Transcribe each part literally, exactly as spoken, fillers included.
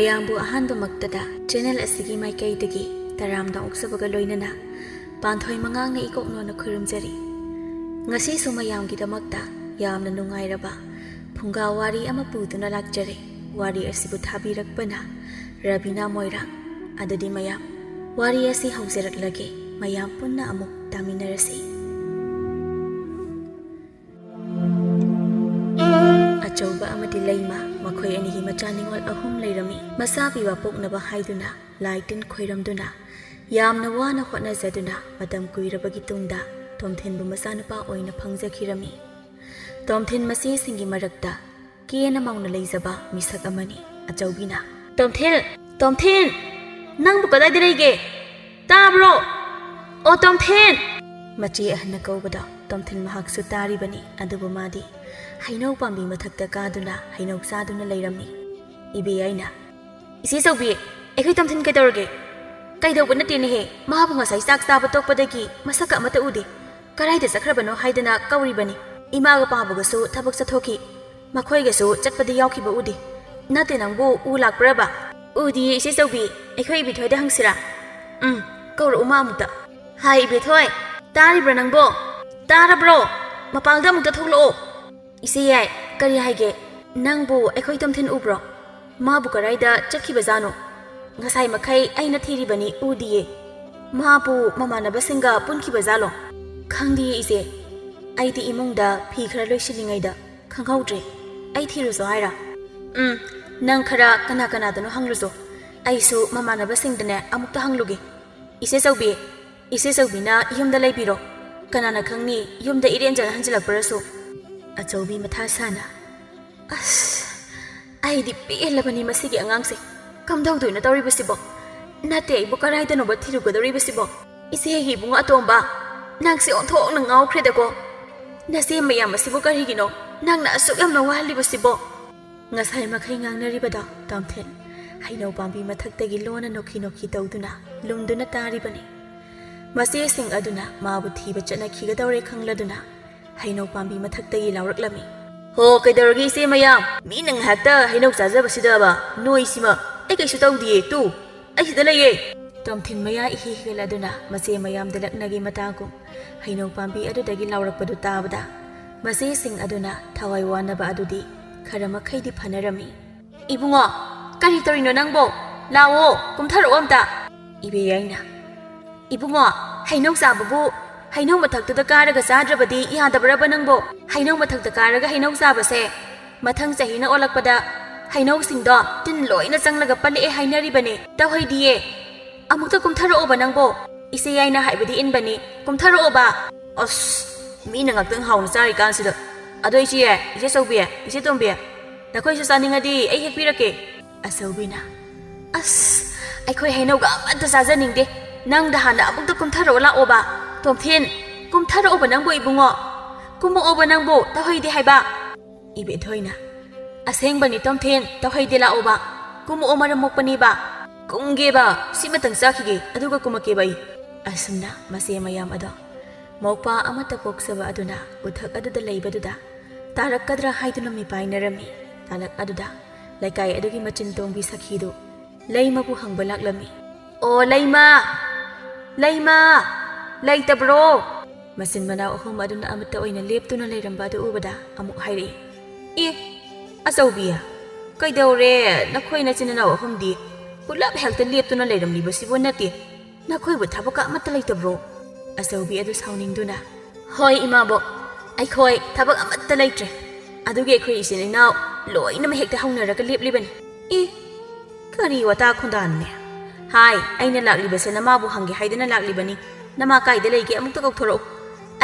ꯃꯌꯥꯝꯕꯨ ꯑꯍꯥꯟꯕꯃꯛꯇꯗ ꯆꯦꯅꯦꯜ ꯑꯁꯤꯒꯤ ꯃꯥꯏꯀꯩꯗꯒꯤ ꯇꯔꯥꯝꯅ ꯑꯣꯛꯆꯕꯒ ꯂꯣꯏꯅꯅ ꯄꯥꯟꯊꯣꯏ ꯃꯉꯥꯡꯅ ꯏꯀꯣꯛꯅꯣꯅ ꯈꯨꯔꯨꯝꯖꯔꯤ꯫ ꯉꯁꯤꯁꯨ ꯃꯌꯥꯝꯒꯤꯗꯃꯛꯇ ꯌꯥꯝꯅ ꯅꯨꯡꯉꯥꯏꯔꯕ ꯐꯨꯡꯒꯥ ꯋꯥꯔꯤ ꯑꯃ ꯄꯨꯗꯨꯅ ꯂꯥꯛꯆꯔꯦ꯫ ꯋꯥꯔꯤ ꯑꯁꯤꯕꯨ ꯊꯥꯕꯤꯔꯛꯄꯅ ꯔꯕꯤꯅꯥ ꯃꯣꯏꯔꯥꯡ꯫ ꯑꯗꯨꯗꯤ ꯃꯌꯥꯝ, ꯋꯥꯔꯤ ꯑꯁꯤ ꯍꯧꯖꯔꯛꯂꯒꯦ꯫ ꯃꯌꯥꯝ ꯄꯨꯟꯅ ꯑꯃꯨꯛ ꯇꯥꯃꯤꯟꯅꯔꯁꯤ꯫ ꯑꯆꯧꯕ ꯑꯃꯗꯤ ꯂꯩꯃ, ꯃꯈꯣꯏ ꯑꯅꯤꯒꯤ ꯃꯆꯥ ꯅꯤꯉꯣꯜ ꯑꯍꯨꯝ ꯂꯩꯔꯝꯃꯤ꯫ ꯃꯆꯥ ꯄꯤꯕ ꯄꯣꯛꯅꯕ ꯍꯥꯏꯗꯨꯅ ꯂꯥꯏ ꯇꯤꯟ ꯈꯣꯏꯔꯝꯗꯨꯅ ꯌꯥꯝꯅ ꯋꯥꯅ ꯍꯣꯠꯅꯖꯗꯨꯅ ꯃꯇꯝ ꯀꯨꯏꯔꯕꯒꯤ ꯇꯨꯡꯗ ꯇꯣꯝꯊꯤꯟꯕꯨ ꯃꯆꯥꯅꯨꯄꯥ ꯑꯣꯏꯅ ꯐꯪꯖꯈꯤꯔꯝꯃꯤ꯫ ꯇꯣꯝꯊꯤꯟ ꯃꯆꯦꯁꯤꯡꯒꯤ ꯃꯔꯛꯇ ꯀꯦꯅ ꯃꯧꯅ ꯂꯩꯖꯕ ꯃꯤꯁꯛ ꯑꯃꯅꯤ꯫ ꯑꯆꯧꯕꯤꯅ, "ꯇꯣꯝꯊꯤꯟ! ꯇꯣꯝꯊꯤꯟ! ꯅꯪꯕꯨ ꯀꯗꯥꯏꯗ ꯂꯩꯒꯦ? ꯇꯥꯕ꯭ꯔꯣ? ꯑꯣ ꯇꯣꯝꯊꯤꯟ!" ꯃꯆꯦ ꯑꯍꯟꯅ ꯀꯧꯕꯗ ꯇꯣꯝꯊꯤꯟ ꯃꯍꯥꯛꯁꯨ ꯇꯥꯔꯤꯕꯅꯤ, ꯑꯗꯨꯕꯨ ꯃꯥꯗꯤ ꯍꯩꯅꯧ ꯄꯥꯝꯕꯤ ꯃꯊꯛꯇ ꯀꯥꯗꯨꯅ ꯍꯩꯅꯧ ꯆꯥꯗꯨꯅ ꯂꯩꯔꯝꯃꯤ꯫ ꯏꯕꯦꯌꯥꯏꯅ, "ꯏꯆꯦ ꯆꯧꯕꯤ, ꯑꯩꯈꯣꯏ ꯇꯣꯝꯊꯤꯟ ꯀꯩꯗꯧꯔꯒꯦ?" "ꯀꯩꯗꯧꯕ ꯅꯠꯇꯦꯅꯦꯍꯦ, ꯃꯥꯕꯨ ꯉꯁꯥꯏ ꯆꯥꯛ ꯆꯥꯕ ꯇꯣꯛꯄꯗꯒꯤ ꯃꯁꯛꯀ ꯑꯃꯠꯇ ꯎꯗꯦ꯫ ꯀꯗꯥꯏꯗ ꯆꯠꯈ꯭ꯔꯕꯅꯣ ꯍꯥꯏꯗꯅ ꯀꯧꯔꯤꯕꯅꯤ꯫ ꯏꯃꯥꯒ ꯄꯥꯕꯒꯁꯨ ꯊꯕꯛ ꯆꯠꯊꯣꯛꯈꯤ꯫ ꯃꯈꯣꯏꯒꯁꯨ ꯆꯠꯄꯗꯤ ꯌꯥꯎꯈꯤꯕ ꯎꯗꯦ꯫ ꯅꯠꯇꯦ, ꯅꯪꯕꯨ ꯎ ꯂꯥꯛꯄ꯭ꯔꯕ?" "ꯎꯗꯤꯌꯦ ꯏꯆꯦ ꯆꯧꯕꯤ, ꯑꯩꯈꯣꯏ ꯏꯕꯦꯊꯣꯏꯗ ꯍꯪꯁꯤꯔꯥ?" "ꯎꯝ, ꯀꯧꯔꯛꯎ ꯃꯥ ꯑꯃꯨꯛꯇ꯫" "ꯍꯥꯏ ꯏꯕꯦꯊꯣꯏ, ꯇꯥꯔꯤꯕ꯭ꯔꯥ ꯅꯪꯕꯣ? ꯇꯥꯔꯕ꯭ꯔꯣ? ꯃꯄꯥꯟꯗ ꯑꯃꯨꯛꯇ ꯊꯣꯛꯂꯛꯑꯣ꯫" "ꯏꯆꯦ ꯌꯥꯏ, ꯀꯔꯤ ꯍꯥꯏꯒꯦ? ꯅꯪꯕꯨ ꯑꯩꯈꯣꯏ ꯇꯣꯝꯊꯤꯟ ꯎꯕ꯭ꯔꯣ? ꯃꯥꯕꯨ ꯀꯗꯥꯏꯗ ꯆꯠꯈꯤꯕꯖꯥꯠꯅꯣ? ꯉꯁꯥꯏ ꯃꯈꯩ ꯑꯩꯅ ꯊꯤꯔꯤꯕꯅꯤ, ꯎꯗꯤꯌꯦ꯫ ꯃꯥꯕꯨ ꯃꯃꯥꯟꯅꯕꯁꯤꯡꯒ ꯄꯨꯟꯈꯤꯕꯖꯥꯠꯂꯣ?" "ꯈꯪꯗꯤꯌꯦ ꯏꯆꯦ, ꯑꯩꯗꯤ ꯏꯃꯨꯡꯗ ꯐꯤ ꯈꯔ ꯂꯣꯏꯁꯤꯜꯂꯤꯉꯩꯗ ꯈꯪꯍꯧꯗ꯭ꯔꯦ꯫ ꯑꯩ ꯊꯤꯔꯨꯁꯣ ꯍꯥꯏꯔꯥ?" "ꯎꯝ, ꯅꯪ ꯈꯔ ꯀꯅꯥ ꯀꯅꯥꯗꯅꯣ ꯍꯪꯂꯨꯁꯣ꯫ ꯑꯩꯁꯨ ꯃꯃꯥꯟꯅꯕꯁꯤꯡꯗꯅꯦ ꯑꯃꯨꯛꯇ ꯍꯪꯂꯨꯒꯦ꯫ ꯏꯆꯦ ꯆꯧꯕꯤ, ꯏꯆꯦ ꯆꯧꯕꯤꯅ ꯌꯨꯝꯗ ꯂꯩꯕꯤꯔꯣ꯫ ꯀꯅꯥꯅ ꯈꯪꯅꯤ, ꯌꯨꯝꯗ ꯏꯔꯦꯟꯖꯅ ꯍꯟꯖꯤꯜꯂꯛꯄ꯭ꯔꯁꯨ꯫" ꯑꯆꯧꯕꯤ ꯃꯊꯥ ꯁꯥꯅ, "ꯑꯁ, ꯑꯩꯗꯤ ꯄꯦꯜꯂꯕꯅꯤ ꯃꯁꯤꯒꯤ ꯑꯉꯥꯡꯁꯦ꯫ ꯀꯝꯗꯧꯗꯣꯏꯅꯣ ꯇꯧꯔꯤꯕꯁꯤꯕꯣ? ꯅꯠꯇꯦ, ꯑꯩꯕꯨ ꯀꯔꯥꯏꯗꯅꯣꯕ ꯊꯤꯔꯨꯒꯗꯧꯔꯤꯕꯁꯤꯕꯣ? ꯏꯆꯦꯒꯤ ꯏꯕꯨꯡ ꯑꯇꯣꯝꯕ, ꯅꯪꯁꯦ ꯑꯣꯟꯊꯣꯛꯅ ꯉꯥꯎꯈ꯭ꯔꯦꯗꯀꯣ꯫ ꯅꯆꯦ ꯃꯌꯥꯝ ꯑꯁꯤꯕꯨ ꯀꯔꯤꯒꯤꯅꯣ ꯅꯪꯅ ꯑꯁꯨꯛ ꯌꯥꯝꯅ ꯋꯥꯍꯜꯂꯤꯕꯁꯤꯕꯣ?" ꯉꯁꯥꯏ ꯃꯈꯩ ꯉꯥꯡꯅꯔꯤꯕꯗꯣ ꯇꯣꯝꯊꯤꯟ ꯍꯩꯅꯧ ꯄꯥꯝꯕꯤ ꯃꯊꯛꯇꯒꯤ ꯂꯣꯟꯅ ꯅꯣꯛꯈꯤ ꯅꯣꯛꯈꯤ ꯇꯧꯗꯨꯅ ꯂꯨꯝꯗꯨꯅ ꯇꯥꯔꯤꯕꯅꯤ꯫ ꯃꯆꯦꯁꯤꯡ ꯑꯗꯨꯅ ꯃꯥꯕꯨ ꯊꯤꯕ ꯆꯠꯅꯈꯤꯒꯗꯧꯔꯦ ꯈꯪꯂꯗꯨꯅ ꯍꯩꯅꯧ ꯄꯥꯝꯕꯤ ꯃꯊꯛꯇꯒꯤ ꯂꯥꯎꯔꯛꯂꯝꯃꯤ, "ꯍꯣ, ꯀꯩꯗꯧꯔꯒꯦ ꯏꯆꯦ ꯃꯌꯥꯝ? ꯃꯤꯅ ꯉꯥꯏꯍꯥꯛꯇ ꯍꯩꯅꯧ ꯆꯥꯖꯕꯁꯤꯗꯕ ꯅꯣꯏꯁꯤꯃ!" ꯑꯩ ꯀꯩꯁꯨ ꯇꯧꯗꯤꯌꯦ, ꯇꯨ, ꯑꯩ ꯁꯤꯗ ꯂꯩꯌꯦ꯫ ꯇꯣꯝꯊꯤꯟ ꯃꯌꯥ ꯏꯍꯤ ꯍꯤꯒꯠꯂꯗꯨꯅ ꯃꯆꯦ ꯃꯌꯥꯝꯗ ꯂꯛꯅꯒꯤ ꯃꯇꯥꯒꯨꯝ ꯍꯩꯅꯧ ꯄꯥꯝꯕꯤ ꯑꯗꯨꯗꯒꯤ ꯂꯥꯎꯔꯛꯄꯗꯨ ꯇꯥꯕꯗ, ꯃꯆꯦꯁꯤꯡ ꯑꯗꯨꯅ ꯊꯋꯥꯏ ꯋꯥꯅꯕ ꯑꯗꯨꯗꯤ ꯈꯔ ꯃꯈꯩꯗꯤ ꯐꯅꯔꯝꯃꯤ꯫ "ꯏꯕꯨꯡꯉꯣ, ꯀꯔꯤ ꯇꯧꯔꯤꯅꯣ ꯅꯪꯕꯣ? ꯂꯥꯛꯑꯣ, ꯀꯨꯝꯊꯔꯛꯑꯣ ꯑꯝꯇ꯫" ꯏꯕꯦꯌꯥꯏꯅ, "ꯏꯕꯨꯡꯉꯣ, ꯍꯩꯅꯧ ꯆꯥꯕꯕꯨ ꯍꯩꯅꯧ ꯃꯊꯛꯇꯨꯗ ꯀꯥꯔꯒ ꯆꯥꯗ꯭ꯔꯕꯗꯤ ꯌꯥꯗꯕ꯭ꯔꯕ ꯅꯪꯕꯣ? ꯍꯩꯅꯧ ꯃꯊꯛꯇ ꯀꯥꯔꯒ ꯍꯩꯅꯧ ꯆꯥꯕꯁꯦ, ꯃꯊꯪ ꯆꯍꯤꯅ ꯑꯣꯜꯂꯛꯄꯗ ꯍꯩꯅꯧꯁꯤꯡꯗꯣ ꯇꯤꯟ ꯂꯣꯏꯅ ꯆꯪꯂꯒ ꯄꯠꯂꯛꯑꯦ ꯍꯥꯏꯅꯔꯤꯕꯅꯦ꯫ ꯇꯧꯍꯩꯗꯤꯌꯦ꯫ ꯑꯃꯨꯛꯇ ꯀꯨꯝꯊꯔꯛꯑꯣꯕ ꯅꯪꯕꯣ꯫ ꯏꯆꯦ ꯌꯥꯏꯅ ꯍꯥꯏꯕꯗꯤ ꯏꯟꯕꯅꯤ꯫ ꯀꯨꯝꯊꯔꯛꯑꯣꯕ꯫" "ꯑꯁ, ꯃꯤꯅ ꯉꯥꯛꯇꯪ ꯍꯥꯎꯅ ꯆꯥꯔꯤꯀꯥꯟꯁꯤꯗ꯫ ꯑꯗꯣ ꯏꯆꯦ, ꯏꯆꯦ ꯆꯧꯕꯤ, ꯏꯆꯦ ꯇꯣꯝꯕꯤ, ꯅꯈꯣꯏꯁꯨ ꯆꯥꯅꯤꯡꯉꯗꯤ ꯑꯩ ꯍꯦꯛꯄꯤꯔꯛꯀꯦ꯫" ꯑꯆꯧꯕꯤꯅ, "ꯑꯁ, ꯑꯩꯈꯣꯏ ꯍꯩꯅꯧꯒ ꯑꯃꯠꯇ ꯆꯥꯖꯅꯤꯡꯗꯦ꯫ ꯅꯪꯗ ꯍꯥꯟꯅ ꯑꯃꯨꯛꯇ ꯀꯨꯝꯊꯔꯛꯑꯣ ꯂꯥꯛꯑꯣꯕ꯫" "ꯇꯣꯝꯊꯤꯟ, ꯀꯨꯝꯊꯔꯛꯑꯣꯕ ꯅꯪꯕꯨ ꯏꯕꯨꯡꯉꯣ꯫ ꯀꯨꯝꯃꯛꯑꯣꯕ ꯅꯪꯕꯨ, ꯇꯧꯍꯩꯗꯦ ꯍꯥꯏꯕ꯫" ꯏꯕꯦꯊꯣꯏꯅ, "ꯑꯁꯦꯡꯕꯅꯤ ꯇꯣꯝꯊꯤꯟ, ꯇꯧꯍꯩꯗꯦ ꯂꯥꯛꯑꯣꯕ꯫ ꯀꯨꯝꯃꯛꯑꯣ ꯃꯔꯝ ꯃꯣꯛꯄꯅꯤꯕ꯫" "ꯀꯨꯝꯒꯦꯕ, ꯁꯤꯃꯇꯪ ꯆꯥꯈꯤꯒꯦ, ꯑꯗꯨꯒ ꯀꯨꯝꯃꯛꯀꯦꯕ ꯑꯩ꯫" ꯑꯁꯨꯝꯅ ꯃꯆꯦ ꯃꯌꯥꯝ ꯑꯗꯣ ꯃꯧꯄ꯭ꯋꯥ ꯑꯃꯠꯇ ꯄꯣꯛꯆꯕ ꯑꯗꯨꯅ ꯎꯊꯛ ꯑꯗꯨꯗ ꯂꯩꯕꯗꯨꯗ ꯇꯥꯔꯛꯀꯗ꯭ꯔꯥ ꯍꯥꯏꯗꯨꯅ ꯃꯤꯄꯥꯏꯅꯔꯝꯃꯤ꯫ ꯇꯥꯂꯛ ꯑꯗꯨꯗ ꯂꯩꯀꯥꯏ ꯑꯗꯨꯒꯤ ꯃꯆꯤꯟ ꯇꯣꯡꯕꯤ ꯁꯈꯤꯗꯨ ꯂꯩꯃꯕꯨ ꯍꯪꯕ ꯂꯥꯛꯂꯝꯃꯤ꯫ "ꯑꯣ ꯂꯩꯃ! ꯂꯩꯃ! ꯂꯩꯇꯕ꯭ꯔꯣ?" ꯃꯆꯤꯟ ꯃꯅꯥꯎ ꯑꯍꯨꯝ ꯑꯗꯨꯅ ꯑꯃꯠꯇ ꯑꯣꯏꯅ ꯂꯦꯞꯇꯨꯅ ꯂꯩꯔꯝꯕ ꯑꯗꯨ ꯎꯕꯗ ꯑꯃꯨꯛ ꯍꯥꯏꯔꯛꯏ, "ꯑꯦ, ꯑꯆꯧꯕꯤ, ꯀꯩꯗꯧꯔꯦ? ꯅꯈꯣꯏ ꯅꯆꯤꯟ ꯅꯅꯥꯎ ꯑꯍꯨꯝꯗꯤ ꯄꯨꯂꯞ ꯍꯦꯛꯇ ꯂꯦꯞꯇꯨꯅ ꯂꯩꯔꯝꯂꯤꯕꯁꯤꯕꯨ ꯅꯠꯇꯦ꯫ ꯅꯈꯣꯏꯕꯨ ꯊꯕꯛꯀ ꯑꯃꯠꯇ ꯂꯩꯇꯕ꯭ꯔꯣ?" ꯑꯆꯧꯕꯤ ꯑꯗꯨ ꯁꯥꯎꯅꯤꯡꯗꯨꯅ, "ꯍꯣꯏ ꯏꯃꯥꯕꯣꯛ, ꯑꯩꯈꯣꯏ ꯊꯕꯛ ꯑꯃꯠꯇ ꯂꯩꯇ꯭ꯔꯦ꯫ ꯑꯗꯨꯒꯤ ꯑꯩꯈꯣꯏ ꯏꯆꯤꯟ ꯏꯅꯥꯎ ꯂꯣꯏꯅꯃꯛ ꯍꯦꯛꯇ ꯍꯧꯅꯔꯒ ꯂꯦꯞꯂꯤꯕꯅꯤ꯫" "ꯑꯦ, ꯀꯔꯤ ꯋꯥꯇꯥ ꯈꯨꯟꯗꯥꯅꯅꯦ? ꯍꯥꯏ, ꯑꯩꯅ ꯂꯥꯛꯂꯤꯕꯁꯦ ꯅꯃꯥꯕꯨ ꯍꯪꯒꯦ ꯍꯥꯏꯗꯅ ꯂꯥꯛꯂꯤꯕꯅꯤ꯫ ꯅꯃꯥ ꯀꯥꯏꯗ ꯂꯩꯒꯦ ꯑꯃꯨꯛꯇ ꯀꯧꯊꯣꯔꯛꯎ꯫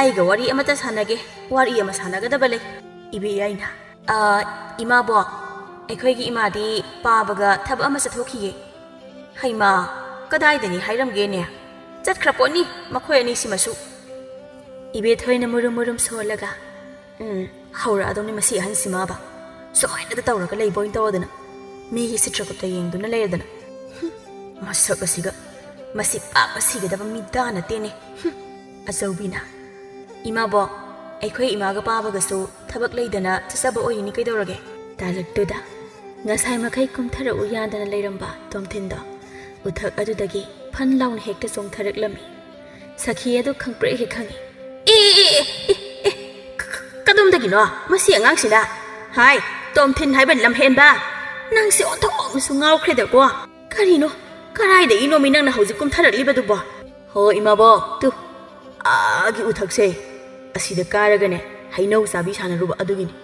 ꯑꯩꯒ ꯋꯥꯔꯤ ꯑꯃꯇ ꯁꯥꯟꯅꯒꯦ, ꯋꯥꯔꯤ ꯑꯃ ꯁꯥꯟꯅꯒꯗꯕ ꯂꯩ꯫" ꯏꯕꯦ ꯌꯥꯏꯅ, "ꯑ, ꯏꯃꯥꯕꯣꯛ, ꯑꯩꯈꯣꯏꯒꯤ ꯏꯃꯥꯗꯤ ꯄꯥꯕꯒ ꯊꯕꯛ ꯑꯃ ꯆꯠꯊꯣꯛꯈꯤꯌꯦ꯫" "ꯍꯩꯃꯥ, ꯀꯗꯥꯏꯗꯅꯤ ꯍꯥꯏꯔꯝꯒꯦꯅꯦ? ꯆꯠꯈ꯭ꯔ ꯄꯣꯠꯅꯤ ꯃꯈꯣꯏ ꯑꯅꯤꯁꯤꯃꯁꯨ꯫" ꯏꯕꯦꯊꯣꯏꯅ ꯃꯨꯔꯨꯝ ꯃꯨꯔꯨꯝ ꯁꯣꯜꯂꯒ, "ꯎꯝ, ꯍꯧꯔꯛꯑꯗꯧꯅꯤ ꯃꯁꯤ ꯑꯍꯟꯁꯤꯃꯕ꯫ ꯁꯨꯃꯥꯏꯅꯗ ꯇꯧꯔꯒ ꯂꯩꯕ ꯑꯣꯏꯅ ꯇꯧꯔꯗꯅ꯫ ꯃꯤꯒꯤ ꯁꯤꯇ꯭ꯔꯒꯨꯞꯇ ꯌꯦꯡꯗꯨꯅ ꯂꯩꯔꯗꯅ꯫ ꯍꯨꯝ, ꯃꯁꯛ ꯑꯁꯤꯒ꯫ ꯃꯁꯤ ꯄꯥꯛꯅ ꯁꯤꯒꯗꯕ ꯃꯤꯗꯥ ꯅꯠꯇꯦꯅꯦ꯫" ꯍꯨꯝ꯫ ꯑꯆꯧꯕꯤꯅ, "ꯏꯃꯥꯕꯣꯛ, ꯑꯩꯈꯣꯏ ꯏꯃꯥꯒ ꯄꯥꯕꯒꯁꯨ ꯊꯕꯛ ꯂꯩꯗꯅ ꯆꯠꯆꯕ ꯑꯣꯏꯔꯤꯅꯤ ꯀꯩꯗꯧꯔꯒꯦ?" ꯇꯥꯂꯛꯇꯨꯗ, ꯉꯁꯥꯏ ꯃꯈꯩ ꯀꯨꯝꯊꯔꯛꯎ ꯌꯥꯗꯅ ꯂꯩꯔꯝꯕ ꯇꯣꯝꯊꯤꯟꯗꯣ ꯎꯊꯛ ꯑꯗꯨꯗꯒꯤ ꯐꯟ ꯂꯥꯎꯅ ꯍꯦꯛꯇ ꯆꯣꯡꯊꯔꯛꯂꯝꯃꯤ꯫ ꯁꯈꯤ ꯑꯗꯨ ꯈꯪꯄ꯭ꯔꯦꯛ ꯍꯦꯛ ꯈꯪꯉꯤ꯫ "ꯑꯦ, ꯑꯦ, ꯑꯦ, ꯑꯦ, ꯑꯦ, ꯀ-, ꯀ-, ꯀꯗꯣꯝꯗꯒꯤꯅꯣ ꯃꯁꯤ ꯑꯉꯥꯡꯁꯤꯅ? ꯍꯥꯏ, ꯇꯣꯝꯊꯤꯟ ꯍꯥꯏꯕ ꯂꯝꯍꯦꯟꯕ! ꯅꯪꯁꯦ ꯑꯣꯟꯊꯣꯛꯅꯁꯨ ꯉꯥꯎꯈ꯭ꯔꯦꯗꯀꯣ꯫ ꯀꯔꯤꯅꯣ? ꯀꯔꯥꯏꯗꯒꯤꯅꯣꯃꯤ ꯅꯪꯅ ꯍꯧꯖꯤꯛ ꯀꯨꯝꯊꯔꯛꯂꯤꯕꯗꯨꯕꯣ?" "ꯍꯣ, ꯏꯃꯥꯕꯣꯛ, ꯇꯨ, ꯑꯥꯒꯤ ꯎꯊꯛꯁꯦ, ꯑꯁꯤꯗ ꯀꯥꯔꯒꯅꯦ ꯍꯩꯅꯧ ꯆꯥꯕꯤ ꯁꯥꯟꯅꯔꯨꯕ ꯑꯗꯨꯒꯤꯅꯤ꯫"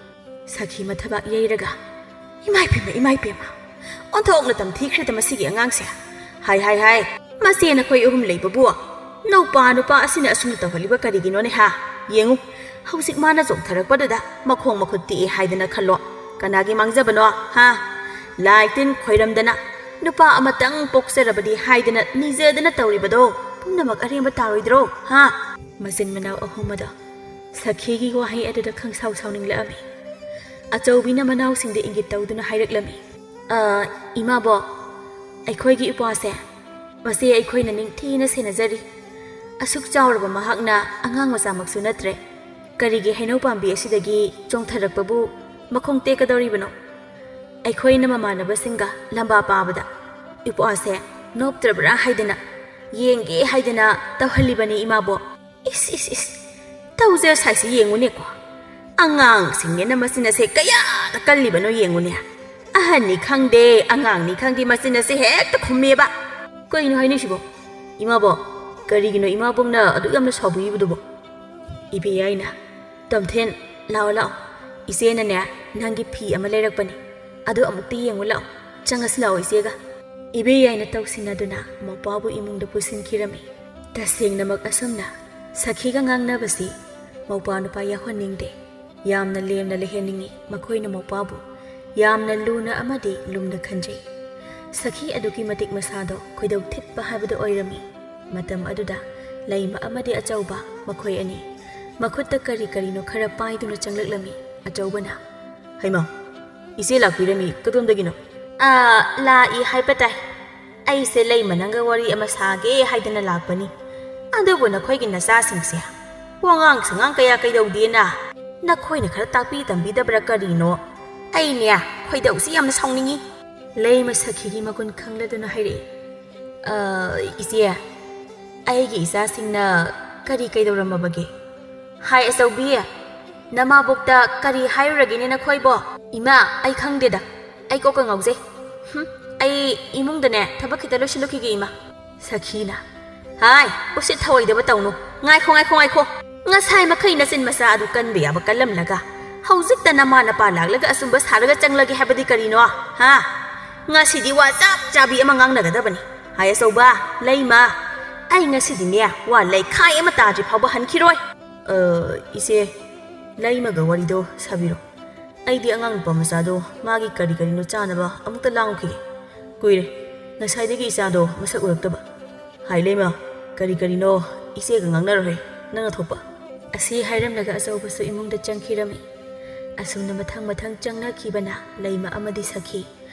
ꯁꯈꯤ ꯃꯊꯕꯥꯛ ꯌꯩꯔꯒ, "ꯏꯃꯥꯏ ꯄꯦꯝꯃ, ꯏꯃꯥꯏ ꯄꯦꯝꯃ, ꯑꯣꯟꯊꯣꯛꯅ ꯇꯝꯊꯤꯈ꯭ꯔꯦꯗ ꯃꯁꯤꯒꯤ ꯑꯉꯥꯡꯁꯦ꯫ ꯍꯥꯏ, ꯍꯥꯏ, ꯍꯥꯏ, ꯃꯆꯦ ꯅꯈꯣꯏ ꯑꯍꯨꯝ ꯂꯩꯕꯕꯨ ꯅꯧꯄꯥ ꯅꯨꯄꯥ ꯑꯁꯤꯅ ꯑꯁꯨꯝꯅ ꯇꯧꯍꯜꯂꯤꯕ ꯀꯔꯤꯒꯤꯅꯣꯅꯦ, ꯍꯥ? ꯌꯦꯡꯉꯨ, ꯍꯧꯖꯤꯛ ꯃꯥꯅ ꯆꯣꯡꯊꯔꯛꯄꯗꯨꯗ ꯃꯈꯣꯡ ꯃꯈꯨꯠ ꯇꯦꯛꯑꯦ ꯍꯥꯏꯗꯅ ꯈꯜꯂꯣ, ꯀꯅꯥꯒꯤ ꯃꯥꯡꯖꯕꯅꯣ, ꯍꯥ? ꯂꯥꯏ ꯇꯤꯟ ꯈꯣꯏꯔꯝꯗꯅ, ꯅꯨꯄꯥ ꯑꯃꯇꯪ ꯄꯣꯛꯆꯔꯕꯗꯤ ꯍꯥꯏꯗꯅ ꯅꯤꯖꯗꯅ ꯇꯧꯔꯤꯕꯗꯣ ꯄꯨꯝꯅꯃꯛ ꯑꯔꯦꯝꯕ ꯇꯥꯔꯣꯏꯗ꯭ꯔꯣ, ꯍꯥ?" ꯃꯆꯤꯟ ꯃꯅꯥꯎ ꯑꯍꯨꯝ ꯑꯗꯣ ꯁꯈꯤꯒꯤ ꯋꯥꯍꯩ ꯑꯗꯨꯗ ꯈꯪꯁꯥꯎ ꯁꯥꯎꯅꯤꯡꯂꯛꯑꯝꯃꯤ꯫ ꯑꯆꯧꯕꯤꯅ ꯃꯅꯥꯎꯁꯤꯡꯗ ꯏꯪꯒꯤꯠ ꯇꯧꯗꯨꯅ ꯍꯥꯏꯔꯛꯂꯝꯃꯤ, "ꯑ, ꯏꯃꯥꯕꯣꯛ, ꯑꯩꯈꯣꯏꯒꯤ ꯏꯄ꯭ꯋꯥꯁꯦ, ꯃꯁꯦ ꯑꯩꯈꯣꯏꯅ ꯅꯤꯡꯊꯤꯅ ꯁꯦꯟꯅꯖꯔꯤ꯫ ꯑꯁꯨꯛ ꯆꯥꯎꯔꯕ ꯃꯍꯥꯛꯅ ꯑꯉꯥꯡ ꯃꯆꯥꯃꯛꯁꯨ ꯅꯠꯇ꯭ꯔꯦ꯫ ꯀꯔꯤꯒꯤ ꯍꯩꯅꯧ ꯄꯥꯝꯕꯤ ꯑꯁꯤꯗꯒꯤ ꯆꯣꯡꯊꯔꯛꯄꯕꯨ ꯃꯈꯣꯡ ꯇꯦꯛꯀꯗꯧꯔꯤꯕꯅꯣ? ꯑꯩꯈꯣꯏꯅ ꯃꯃꯥꯟꯅꯕꯁꯤꯡꯒ ꯂꯝꯕꯥ ꯄꯥꯕꯗ ꯏꯄ꯭ꯋꯥꯁꯦ ꯅꯣꯞꯇ꯭ꯔꯕ꯭ꯔꯥ ꯍꯥꯏꯗꯅ ꯌꯦꯡꯒꯦ ꯍꯥꯏꯗꯅ ꯇꯧꯍꯜꯂꯤꯕꯅꯤ, ꯏꯃꯥꯕꯣꯛ꯫" "ꯏꯁ, ꯏꯁ, ꯏꯁ, ꯇꯧꯖ ꯁꯥꯏꯁꯤ ꯌꯦꯡꯉꯨꯅꯦꯀꯣ꯫ ꯑꯉꯥꯡꯁꯤꯡꯅꯦꯅ ꯃꯆꯤꯟ ꯑꯁꯦ ꯀꯌꯥꯗ ꯀꯜꯂꯤꯕꯅꯣ ꯌꯦꯡꯉꯨꯅꯦ꯫ ꯑꯍꯟꯅꯤ ꯈꯪꯗꯦ, ꯑꯉꯥꯡꯅꯤ ꯈꯪꯗꯦ, ꯃꯆꯤꯟ ꯑꯁꯦ ꯍꯦꯛꯇ ꯈꯨꯝꯃꯦꯕ꯫ ꯀꯩꯅꯣ ꯍꯥꯏꯅꯩꯁꯤꯕꯣ? ꯏꯃꯥꯕꯣꯛ, ꯀꯔꯤꯒꯤꯅꯣ ꯏꯃꯥꯕꯣꯛꯅ ꯑꯗꯨꯛ ꯌꯥꯝꯅ ꯁꯥꯎꯕꯤꯔꯤꯕꯗꯨꯕꯣ?" ꯏꯕꯦꯌꯥꯏꯅ, "ꯇꯣꯝꯊꯤꯟ, ꯂꯥꯛꯑꯣ, ꯂꯥꯛꯑꯣ꯫ ꯏꯆꯦꯅꯅꯦ, ꯅꯪꯒꯤ ꯐꯤ ꯑꯃ ꯂꯩꯔꯛꯄꯅꯤ꯫ ꯑꯗꯨ ꯑꯃꯨꯛꯇ ꯌꯦꯡꯉꯨ ꯂꯥꯛꯑꯣ꯫ ꯆꯪꯉꯁꯤ ꯂꯥꯛꯑꯣ ꯏꯆꯦꯒ꯫" ꯏꯕꯦꯌꯥꯏꯅ ꯇꯧꯁꯤꯟꯅꯗꯨꯅ ꯃꯧꯄ꯭ꯋꯥꯕꯨ ꯏꯃꯨꯡꯗ ꯄꯨꯁꯤꯟꯈꯤꯔꯝꯃꯤ꯫ ꯇꯁꯦꯡꯅꯃꯛ ꯑꯁꯨꯝꯅ ꯁꯈꯤꯒ ꯉꯥꯡꯅꯕꯁꯤ ꯃꯧꯄ꯭ꯋꯥ ꯅꯨꯄꯥ ꯌꯥꯎꯍꯟꯅꯤꯡꯗꯦ꯫ ꯌꯥꯝꯅ ꯂꯦꯝꯅ ꯂꯩꯍꯟꯅꯤꯡꯏ ꯃꯈꯣꯏꯅ ꯃꯧꯄ꯭ꯋꯥꯕꯨ꯫ ꯌꯥꯝꯅ ꯂꯨꯅ ꯑꯃꯗꯤ ꯂꯨꯝꯅ ꯈꯟꯖꯩ꯫ ꯁꯈꯤ ꯑꯗꯨꯛꯀꯤ ꯃꯇꯤꯛ ꯃꯁꯥꯗꯣ ꯈꯣꯏꯗꯧ ꯊꯤꯠꯄ ꯍꯥꯏꯕꯗꯨ ꯑꯣꯏꯔꯝꯃꯤ꯫ ꯃꯇꯝ ꯑꯗꯨꯗ ꯂꯩꯃ ꯑꯃꯗꯤ ꯑꯆꯧꯕ ꯃꯈꯣꯏ ꯑꯅꯤ ꯃꯈꯨꯠꯇ ꯀꯔꯤ ꯀꯔꯤꯅꯣ ꯈꯔ ꯄꯥꯏꯗꯨꯅ ꯆꯪꯂꯛꯂꯝꯃꯤ꯫ ꯑꯆꯧꯕꯅ, "ꯍꯩꯃꯥ, ꯏꯆꯦ ꯂꯥꯛꯄꯤꯔꯝꯃꯤ, ꯀꯗꯣꯝꯗꯒꯤꯅꯣ?" "ꯑꯥ, ꯂꯥꯛꯏ ꯍꯥꯏꯕ ꯇꯥꯏ꯫ ꯑꯩꯁꯦ ꯂꯩꯃ ꯅꯪꯒ ꯋꯥꯔꯤ ꯑꯃ ꯁꯥꯒꯦ ꯍꯥꯏꯗꯅ ꯂꯥꯛꯄꯅꯤ꯫ ꯑꯗꯨꯕꯨ ꯅꯈꯣꯏꯒꯤ ꯅꯆꯥꯁꯤꯡꯁꯦ ꯋꯥꯉꯥꯡ ꯁꯉꯥꯡ ꯀꯌꯥ ꯀꯩꯗꯧꯗꯦꯅ꯫ ꯅꯈꯣꯏꯅ ꯈꯔ ꯇꯥꯛꯄꯤ ꯇꯝꯕꯤꯗꯕ꯭ꯔꯥ ꯀꯔꯤꯅꯣ? ꯑꯩꯅꯦ, ꯈꯣꯏꯗꯧꯁꯤ ꯌꯥꯝꯅ ꯁꯥꯎꯅꯤꯡꯉꯤ꯫ ꯂꯩꯃ ꯁꯈꯤꯒꯤ ꯃꯒꯨꯟ ꯈꯪꯂꯗꯨꯅ ꯍꯥꯏꯔꯛꯏ, "ꯑ, ꯏꯆꯦ, ꯑꯩꯒꯤ ꯏꯆꯥꯁꯤꯡꯅ ꯀꯔꯤ ꯀꯩꯗꯧꯔꯝꯃꯕꯒꯦ? ꯍꯥꯏ ꯑꯆꯧꯕꯤ, ꯅꯃꯥꯕꯣꯛꯇ ꯀꯔꯤ ꯍꯥꯏꯔꯨꯔꯒꯦꯅꯦ ꯅꯈꯣꯏꯕꯣ?" "ꯏꯃꯥ, ꯑꯩ ꯈꯪꯗꯦꯗ, ꯑꯩ ꯀꯣꯛꯀ ꯉꯥꯎꯖꯩ꯫ ꯍꯨꯝ, ꯑꯩ ꯏꯃꯨꯡꯗꯅꯦ ꯊꯕꯛ ꯈꯤꯇ ꯂꯣꯏꯁꯤꯜꯂꯨꯈꯤꯒꯦ ꯏꯃꯥ꯫" ꯁꯈꯤꯅ, "ꯍꯥꯏ, ꯎꯁꯤꯠ ꯊꯑꯣꯏꯗꯕ ꯇꯧꯅꯨ꯫ ꯉꯥꯏꯈꯣ, ꯉꯥꯏꯈꯣ, ꯉꯥꯏꯈꯣ꯫ ꯉꯁꯥꯏ ꯃꯈꯩ ꯅꯆꯤꯟ ꯃꯆꯥ ꯑꯗꯨ ꯀꯟꯕ ꯌꯥꯕ ꯀꯜꯂꯝꯂꯒ, ꯍꯧꯖꯤꯛꯇ ꯅꯃꯥ ꯅꯄꯥ ꯂꯥꯛꯂꯒ ꯑꯆꯨꯝꯕ ꯁꯥꯔꯒ ꯆꯪꯂꯒꯦ ꯍꯥꯏꯕꯗꯤ ꯀꯔꯤꯅꯣ? ꯍꯥ? ꯉꯁꯤꯗꯤ ꯋꯥ ꯆꯞ ꯆꯥꯕꯤ ꯑꯃ ꯉꯥꯡꯅꯒꯗꯕꯅꯤ꯫ ꯍꯥꯏ ꯑꯆꯧꯕ, ꯂꯩꯃ, ꯑꯩ ꯉꯁꯤꯗꯤꯅꯦ ꯋꯥ ꯂꯩꯈꯥꯏ ꯑꯃ ꯇꯥꯗ꯭ꯔꯤ ꯐꯥꯎꯕ ꯍꯟꯈꯤꯔꯣꯏ꯫" "ꯑ, ꯏꯆꯦ, ꯂꯩꯃꯒ ꯋꯥꯔꯤꯗꯣ ꯁꯥꯕꯤꯔꯣ꯫ ꯑꯩꯗꯤ ꯑꯉꯥꯡ ꯅꯨꯄꯥ ꯃꯆꯥꯗꯣ ꯃꯥꯒꯤ ꯀꯔꯤ ꯀꯔꯤꯅꯣ ꯆꯥꯅꯕ ꯑꯃꯨꯛꯇ ꯂꯥꯡꯉꯨꯈꯤꯒꯦ꯫ ꯀꯨꯏꯔꯦ ꯉꯁꯥꯏꯗꯒꯤ ꯏꯆꯥꯗꯣ ꯃꯁꯛ ꯎꯔꯛꯇꯕ꯫" "ꯍꯥꯏ ꯂꯩꯃ, ꯀꯔꯤ ꯀꯔꯤꯅꯣ ꯏꯆꯦꯒ ꯉꯥꯡꯅꯔꯣꯍꯦ, ꯅꯪꯅ ꯊꯣꯛꯄ꯫" ꯑꯁꯤ ꯍꯥꯏꯔꯝꯂꯒ ꯑꯆꯧꯕꯁꯨ ꯏꯃꯨꯡꯗ ꯆꯪꯈꯤꯔꯝꯃꯤ꯫ ꯑꯁꯨꯝꯅ ꯃꯊꯪ ꯃꯊꯪ ꯆꯪꯅꯈꯤꯕꯅ ꯂꯩꯃ ꯑꯃꯗꯤ ꯁꯈꯤ,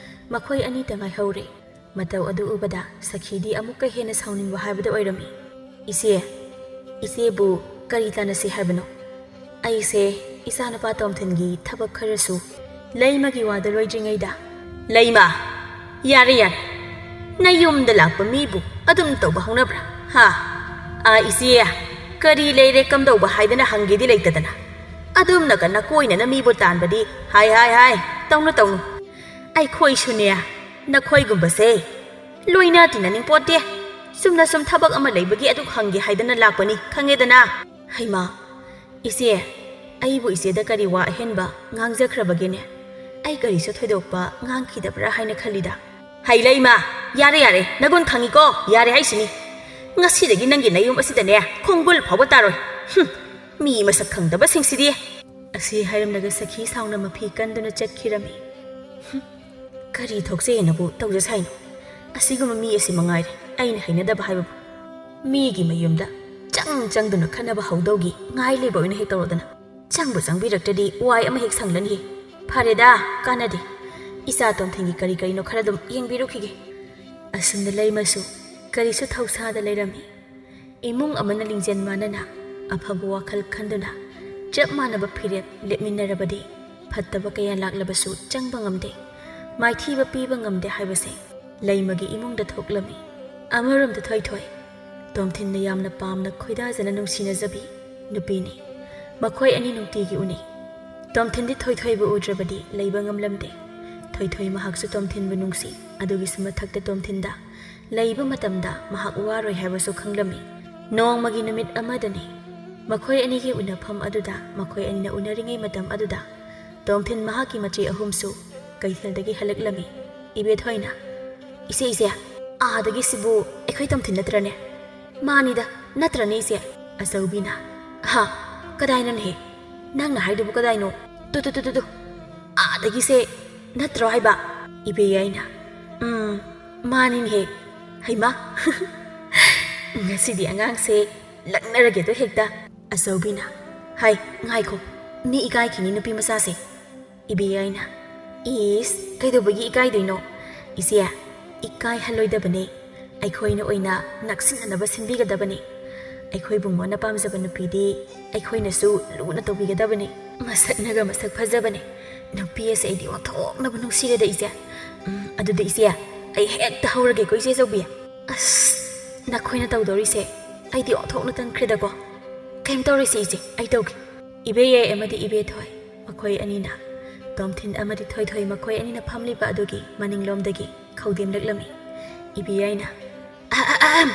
ꯃꯈꯣꯏ ꯑꯅꯤꯇ ꯉꯥꯏꯍꯧꯔꯦ꯫ ꯃꯇꯧ ꯑꯗꯨ ꯎꯕꯗ ꯁꯈꯤꯗꯤ ꯑꯃꯨꯛꯀ ꯍꯦꯟꯅ ꯁꯥꯎꯅꯤꯡꯕ ꯍꯥꯏꯕꯗꯨ ꯑꯣꯏꯔꯝꯃꯤ꯫ "ꯏꯆꯦ, ꯏꯆꯦꯕꯨ ꯀꯔꯤ ꯇꯥꯟꯅꯁꯤ ꯍꯥꯏꯕꯅꯣ? ꯑꯩꯁꯦ ꯏꯆꯥꯅꯨꯄꯥ ꯇꯣꯝꯊꯤꯟꯒꯤ ꯊꯕꯛ ꯈꯔꯁꯨ꯫" ꯂꯩꯃꯒꯤ ꯋꯥꯗꯨ ꯂꯣꯏꯗ꯭ꯔꯤꯉꯩꯗ, "ꯂꯩꯃ, ꯌꯥꯔꯦ, ꯌꯥꯔꯦ꯫ ꯅꯌꯨꯝꯗ ꯂꯥꯛꯄ ꯃꯤꯕꯨ ꯑꯗꯨꯝ ꯇꯧꯕ ꯍꯧꯅꯕ꯭ꯔꯥ? ꯍꯥ? ꯑꯥ, ꯏꯆꯦ, ꯀꯔꯤ ꯂꯩꯔꯦ, ꯀꯝꯗꯧꯕ ꯍꯥꯏꯗꯅ ꯍꯪꯒꯦꯗꯤ ꯂꯩꯇꯗꯅ꯫ ꯑꯗꯨꯝꯅ ꯀꯟꯅ ꯀꯣꯏꯅꯅ ꯃꯤꯕꯨ ꯇꯥꯟꯕꯗꯤ, ꯍꯥꯏ, ꯍꯥꯏ, ꯍꯥꯏ, ꯇꯧꯅꯨ, ꯇꯧꯅꯨ꯫ ꯑꯩꯈꯣꯏꯁꯨꯅꯦ, ꯅꯈꯣꯏꯒꯨꯝꯕꯁꯦ ꯂꯣꯏꯅ ꯇꯤꯟꯅꯅꯤꯡꯄꯣꯠꯇꯦ꯫ ꯆꯨꯝꯅ ꯁꯨꯝ ꯊꯕꯛ ꯑꯃ ꯂꯩꯕꯒꯤ ꯑꯗꯨꯛ ꯍꯪꯒꯦ ꯍꯥꯏꯗꯅ ꯂꯥꯛꯄꯅꯤ, ꯈꯪꯉꯦꯗꯅ꯫" "ꯍꯩꯃꯥ, ꯏꯆꯦ, ꯑꯩꯕꯨ ꯏꯆꯦꯗ ꯀꯔꯤ ꯋꯥ ꯑꯍꯦꯟꯕ ꯉꯥꯡꯖꯈ꯭ꯔꯕꯒꯦꯅꯦ? ꯑꯩ ꯀꯔꯤꯁꯨ ꯊꯣꯏꯗꯣꯛꯄ ꯉꯥꯡꯈꯤꯗꯕ꯭ꯔꯥ ꯍꯥꯏꯅ ꯈꯜꯂꯤꯗ꯫" "ꯍꯩ ꯂꯩꯃ, ꯌꯥꯔꯦ, ꯌꯥꯔꯦ, ꯅꯒꯨꯟ ꯈꯪꯉꯤꯀꯣ, ꯌꯥꯔꯦ ꯍꯥꯏꯁꯤꯅꯤ꯫ ꯉꯁꯤꯗꯒꯤ ꯅꯪꯒꯤ ꯅꯌꯨꯝ ꯑꯁꯤꯗꯅꯦ ꯈꯣꯡꯒꯨꯜ ꯐꯥꯎꯕ ꯇꯥꯔꯣꯏ꯫ ꯍꯨꯝ, ꯃꯤ ꯃꯁꯛ ꯈꯪꯗꯕꯁꯤꯡꯁꯤꯗꯤ꯫" ꯑꯁꯤ ꯍꯥꯏꯔꯝꯂꯒ ꯁꯈꯤ ꯁꯥꯎꯅ ꯃꯐꯤ ꯀꯟꯗꯨꯅ ꯆꯠꯈꯤꯔꯝꯃꯤ꯫ "ꯍꯨꯝ, ꯀꯔꯤ ꯊꯣꯛꯆꯩꯅꯕꯨ ꯇꯧꯖ ꯁꯥꯏꯅꯣ? ꯑꯁꯤꯒꯨꯝꯕ ꯃꯤ ꯑꯁꯤ ꯃꯉꯥꯏꯔꯦ ꯑꯩꯅ ꯍꯩꯅꯗꯕ ꯍꯥꯏꯕꯕꯨ꯫ ꯃꯤꯒꯤ ꯃꯌꯨꯝꯗ ꯆꯪ ꯆꯪꯗꯨꯅ ꯈꯠꯅꯕ ꯍꯧꯗꯧꯒꯤ ꯉꯥꯏ ꯂꯩꯕ ꯑꯣꯏꯅ ꯍꯦꯛ ꯇꯧꯔꯗꯅ꯫ ꯆꯪꯕꯨ ꯆꯪꯕꯤꯔꯛꯇ꯭ꯔꯗꯤ ꯋꯥꯏ ꯑꯃ ꯍꯦꯛ ꯁꯪꯂꯅꯤ꯫ ꯐꯔꯦꯗ, ꯀꯥꯟꯅꯗꯦ꯫ ꯏꯆꯥ ꯇꯣꯝꯊꯤꯟꯒꯤ ꯀꯔꯤ ꯀꯔꯤꯅꯣ ꯈꯔ ꯑꯗꯨꯝ ꯌꯦꯡꯕꯤꯔꯨꯈꯤꯒꯦ꯫" ꯑꯁꯨꯝꯅ ꯂꯩꯃꯁꯨ ꯀꯔꯤꯁꯨ ꯊꯧꯁꯥꯗ ꯂꯩꯔꯝꯃꯤ꯫ ꯏꯃꯨꯡ ꯑꯃꯅ ꯂꯤꯡꯖꯦꯜ ꯃꯥꯟꯅꯅ ꯑꯐꯕ ꯋꯥꯈꯜ ꯈꯟꯗꯨꯅ ꯆꯞ ꯃꯥꯟꯅꯕ ꯐꯤꯔꯦꯞ ꯂꯦꯞꯃꯤꯟꯅꯔꯕꯗꯤ ꯐꯠꯇꯕ ꯀꯌꯥ ꯂꯥꯛꯂꯕꯁꯨ ꯆꯪꯕ ꯉꯝꯗꯦ, ꯃꯥꯏꯊꯤꯕ ꯄꯤꯕ ꯉꯝꯗꯦ ꯍꯥꯏꯕꯁꯦ ꯂꯩꯃꯒꯤ ꯏꯃꯨꯡꯗ ꯊꯣꯛꯂꯝꯃꯤ꯫ ꯑꯃꯔꯣꯝꯗ ꯊꯣꯏꯊꯣꯏ, ꯇꯣꯝꯊꯤꯟꯅ ꯌꯥꯝꯅ ꯄꯥꯝꯅ ꯈꯣꯏꯗꯥꯖꯅ ꯅꯨꯡꯁꯤꯅꯖꯕꯤ ꯅꯨꯄꯤꯅꯤ꯫ ꯃꯈꯣꯏ ꯑꯅꯤ ꯅꯨꯡꯇꯤꯒꯤ ꯎꯅꯩ꯫ ꯇꯣꯝꯊꯤꯟꯗꯤ ꯊꯣꯏꯊꯣꯏꯕꯨ ꯎꯗ꯭ꯔꯕꯗꯤ ꯂꯩꯕ ꯉꯝꯂꯝꯗꯦ꯫ ꯊꯣꯏꯊꯣꯏ ꯃꯍꯥꯛꯁꯨ ꯇꯣꯝꯊꯤꯟꯕꯨ ꯅꯨꯡꯁꯤ꯫ ꯑꯗꯨꯒꯤꯁꯨ ꯃꯊꯛꯇ ꯇꯣꯝꯊꯤꯟꯗ ꯂꯩꯕ ꯃꯇꯝꯗ ꯃꯍꯥꯛ ꯋꯥꯔꯣꯏ ꯍꯥꯏꯕꯁꯨ ꯈꯪꯂꯝꯃꯤ꯫ ꯅꯣꯡꯃꯒꯤ ꯅꯨꯃꯤꯠ ꯑꯃꯗꯅꯤ, ꯃꯈꯣꯏ ꯑꯅꯤꯒꯤ ꯎꯅꯐꯝ ꯑꯗꯨꯗ, ꯃꯈꯣꯏ ꯑꯅꯤꯅ ꯎꯅꯔꯤꯉꯩ ꯃꯇꯝ ꯑꯗꯨꯗ ꯇꯣꯝꯊꯤꯟ ꯃꯍꯥꯛꯀꯤ ꯃꯆꯦ ꯑꯍꯨꯝꯁꯨ ꯀꯩꯊꯦꯜꯗꯒꯤ ꯍꯜꯂꯛꯂꯝꯃꯤ꯫ ꯏꯕꯦꯊꯣꯏꯅ, "ꯏꯆꯦ, ꯏꯆꯦ, ꯑꯥꯗꯒꯤꯁꯤꯕꯨ ꯑꯩꯈꯣꯏ ꯇꯣꯝꯊꯤꯟ ꯅꯠꯇ꯭ꯔꯅꯦ?" "ꯃꯥꯅꯤꯗ, ꯅꯠꯇ꯭ꯔꯅꯦ ꯏꯆꯦ?" ꯑꯆꯧꯕꯤꯅ, "ꯍꯥ? ꯀꯗꯥꯏꯅꯣꯅꯦꯍꯦ? ꯅꯪꯅ ꯍꯥꯏꯗꯨꯕꯨ ꯀꯗꯥꯏꯅꯣ? ꯇꯨ, ꯇꯨ, ꯇꯨ, ꯇꯨ, ꯇꯨ꯫ ꯑꯥꯗꯒꯤꯁꯦ ꯅꯠꯇ꯭ꯔꯣ ꯍꯥꯏꯕ?" ꯏꯕꯦꯌꯥꯏꯅ, "ꯎꯝ, ꯃꯥꯅꯤꯅꯦꯍꯦ꯫ ꯍꯩꯃꯥ, ꯉꯁꯤꯗꯤ ꯑꯉꯥꯡꯁꯦ ꯂꯛꯅꯔꯒꯦꯗꯣ ꯍꯦꯛꯇ꯫" ꯑꯆꯧꯕꯤꯅ, "ꯍꯥꯏ, ꯉꯥꯏꯈꯣ, ꯃꯤ ꯏꯀꯥꯏꯈꯤꯅꯤ ꯅꯨꯄꯤ ꯃꯆꯥꯁꯦ꯫" ꯏꯕꯦꯌꯥꯏꯅ, "ꯏꯁ, ꯀꯩꯗꯧꯕꯒꯤ ꯏꯀꯥꯏꯗꯣꯏꯅꯣ? ꯏꯆꯦ, ꯏꯀꯥꯏꯍꯜꯂꯣꯏꯗꯕꯅꯦ꯫ ꯑꯩꯈꯣꯏꯅ ꯑꯣꯏꯅ ꯅꯛꯁꯤꯟꯅꯅꯕ ꯁꯤꯟꯕꯤꯒꯗꯕꯅꯦ꯫ ꯑꯩꯈꯣꯏ ꯕꯨꯡꯉꯣꯅ ꯄꯥꯝꯖꯕ ꯅꯨꯄꯤꯗꯤ ꯑꯩꯈꯣꯏꯅꯁꯨ ꯂꯨꯅ ꯇꯧꯕꯤꯒꯗꯕꯅꯦ꯫ ꯃꯁꯛꯅꯒ ꯃꯁꯛ ꯐꯖꯕꯅꯦ꯫ ꯅꯨꯄꯤ ꯑꯁꯦ ꯑꯩꯗꯤ ꯑꯣꯟꯊꯣꯛꯅꯕꯨ ꯅꯨꯡꯁꯤꯔꯦꯗ ꯏꯆꯦ꯫ ꯎꯝ, ꯑꯗꯨꯗꯤ ꯏꯆꯦ, ꯑꯩ ꯍꯦꯛꯇ ꯍꯧꯔꯒꯦꯀꯣ ꯏꯆꯦ ꯑꯆꯧꯕꯤ꯫" "ꯑꯁ, ꯅꯈꯣꯏꯅ ꯇꯧꯗꯧꯔꯤꯁꯦ ꯑꯩꯗꯤ ꯑꯣꯟꯊꯣꯛꯅ ꯇꯟꯈ꯭ꯔꯦꯗꯀꯣ꯫ ꯀꯩꯝ ꯇꯧꯔꯣꯏꯁꯦ ꯏꯆꯦ, ꯑꯩ ꯇꯧꯒꯦ꯫" ꯏꯕꯦꯌꯥꯏ ꯑꯃꯗꯤ ꯏꯕꯦꯊꯣꯏ, ꯃꯈꯣꯏ ꯑꯅꯤꯅ ꯇꯣꯝꯊꯤꯟ ꯑꯃꯗꯤ ꯊꯣꯏꯊꯣꯏ ꯃꯈꯣꯏ ꯑꯅꯤꯅ ꯐꯝꯂꯤꯕ ꯑꯗꯨꯒꯤ ꯃꯅꯤꯡꯂꯣꯝꯗꯒꯤ ꯈꯧꯗꯦꯝꯂꯛꯂꯝꯃꯤ꯫ ꯏꯕꯦꯌꯥꯏꯅ, "ꯑꯍꯝ,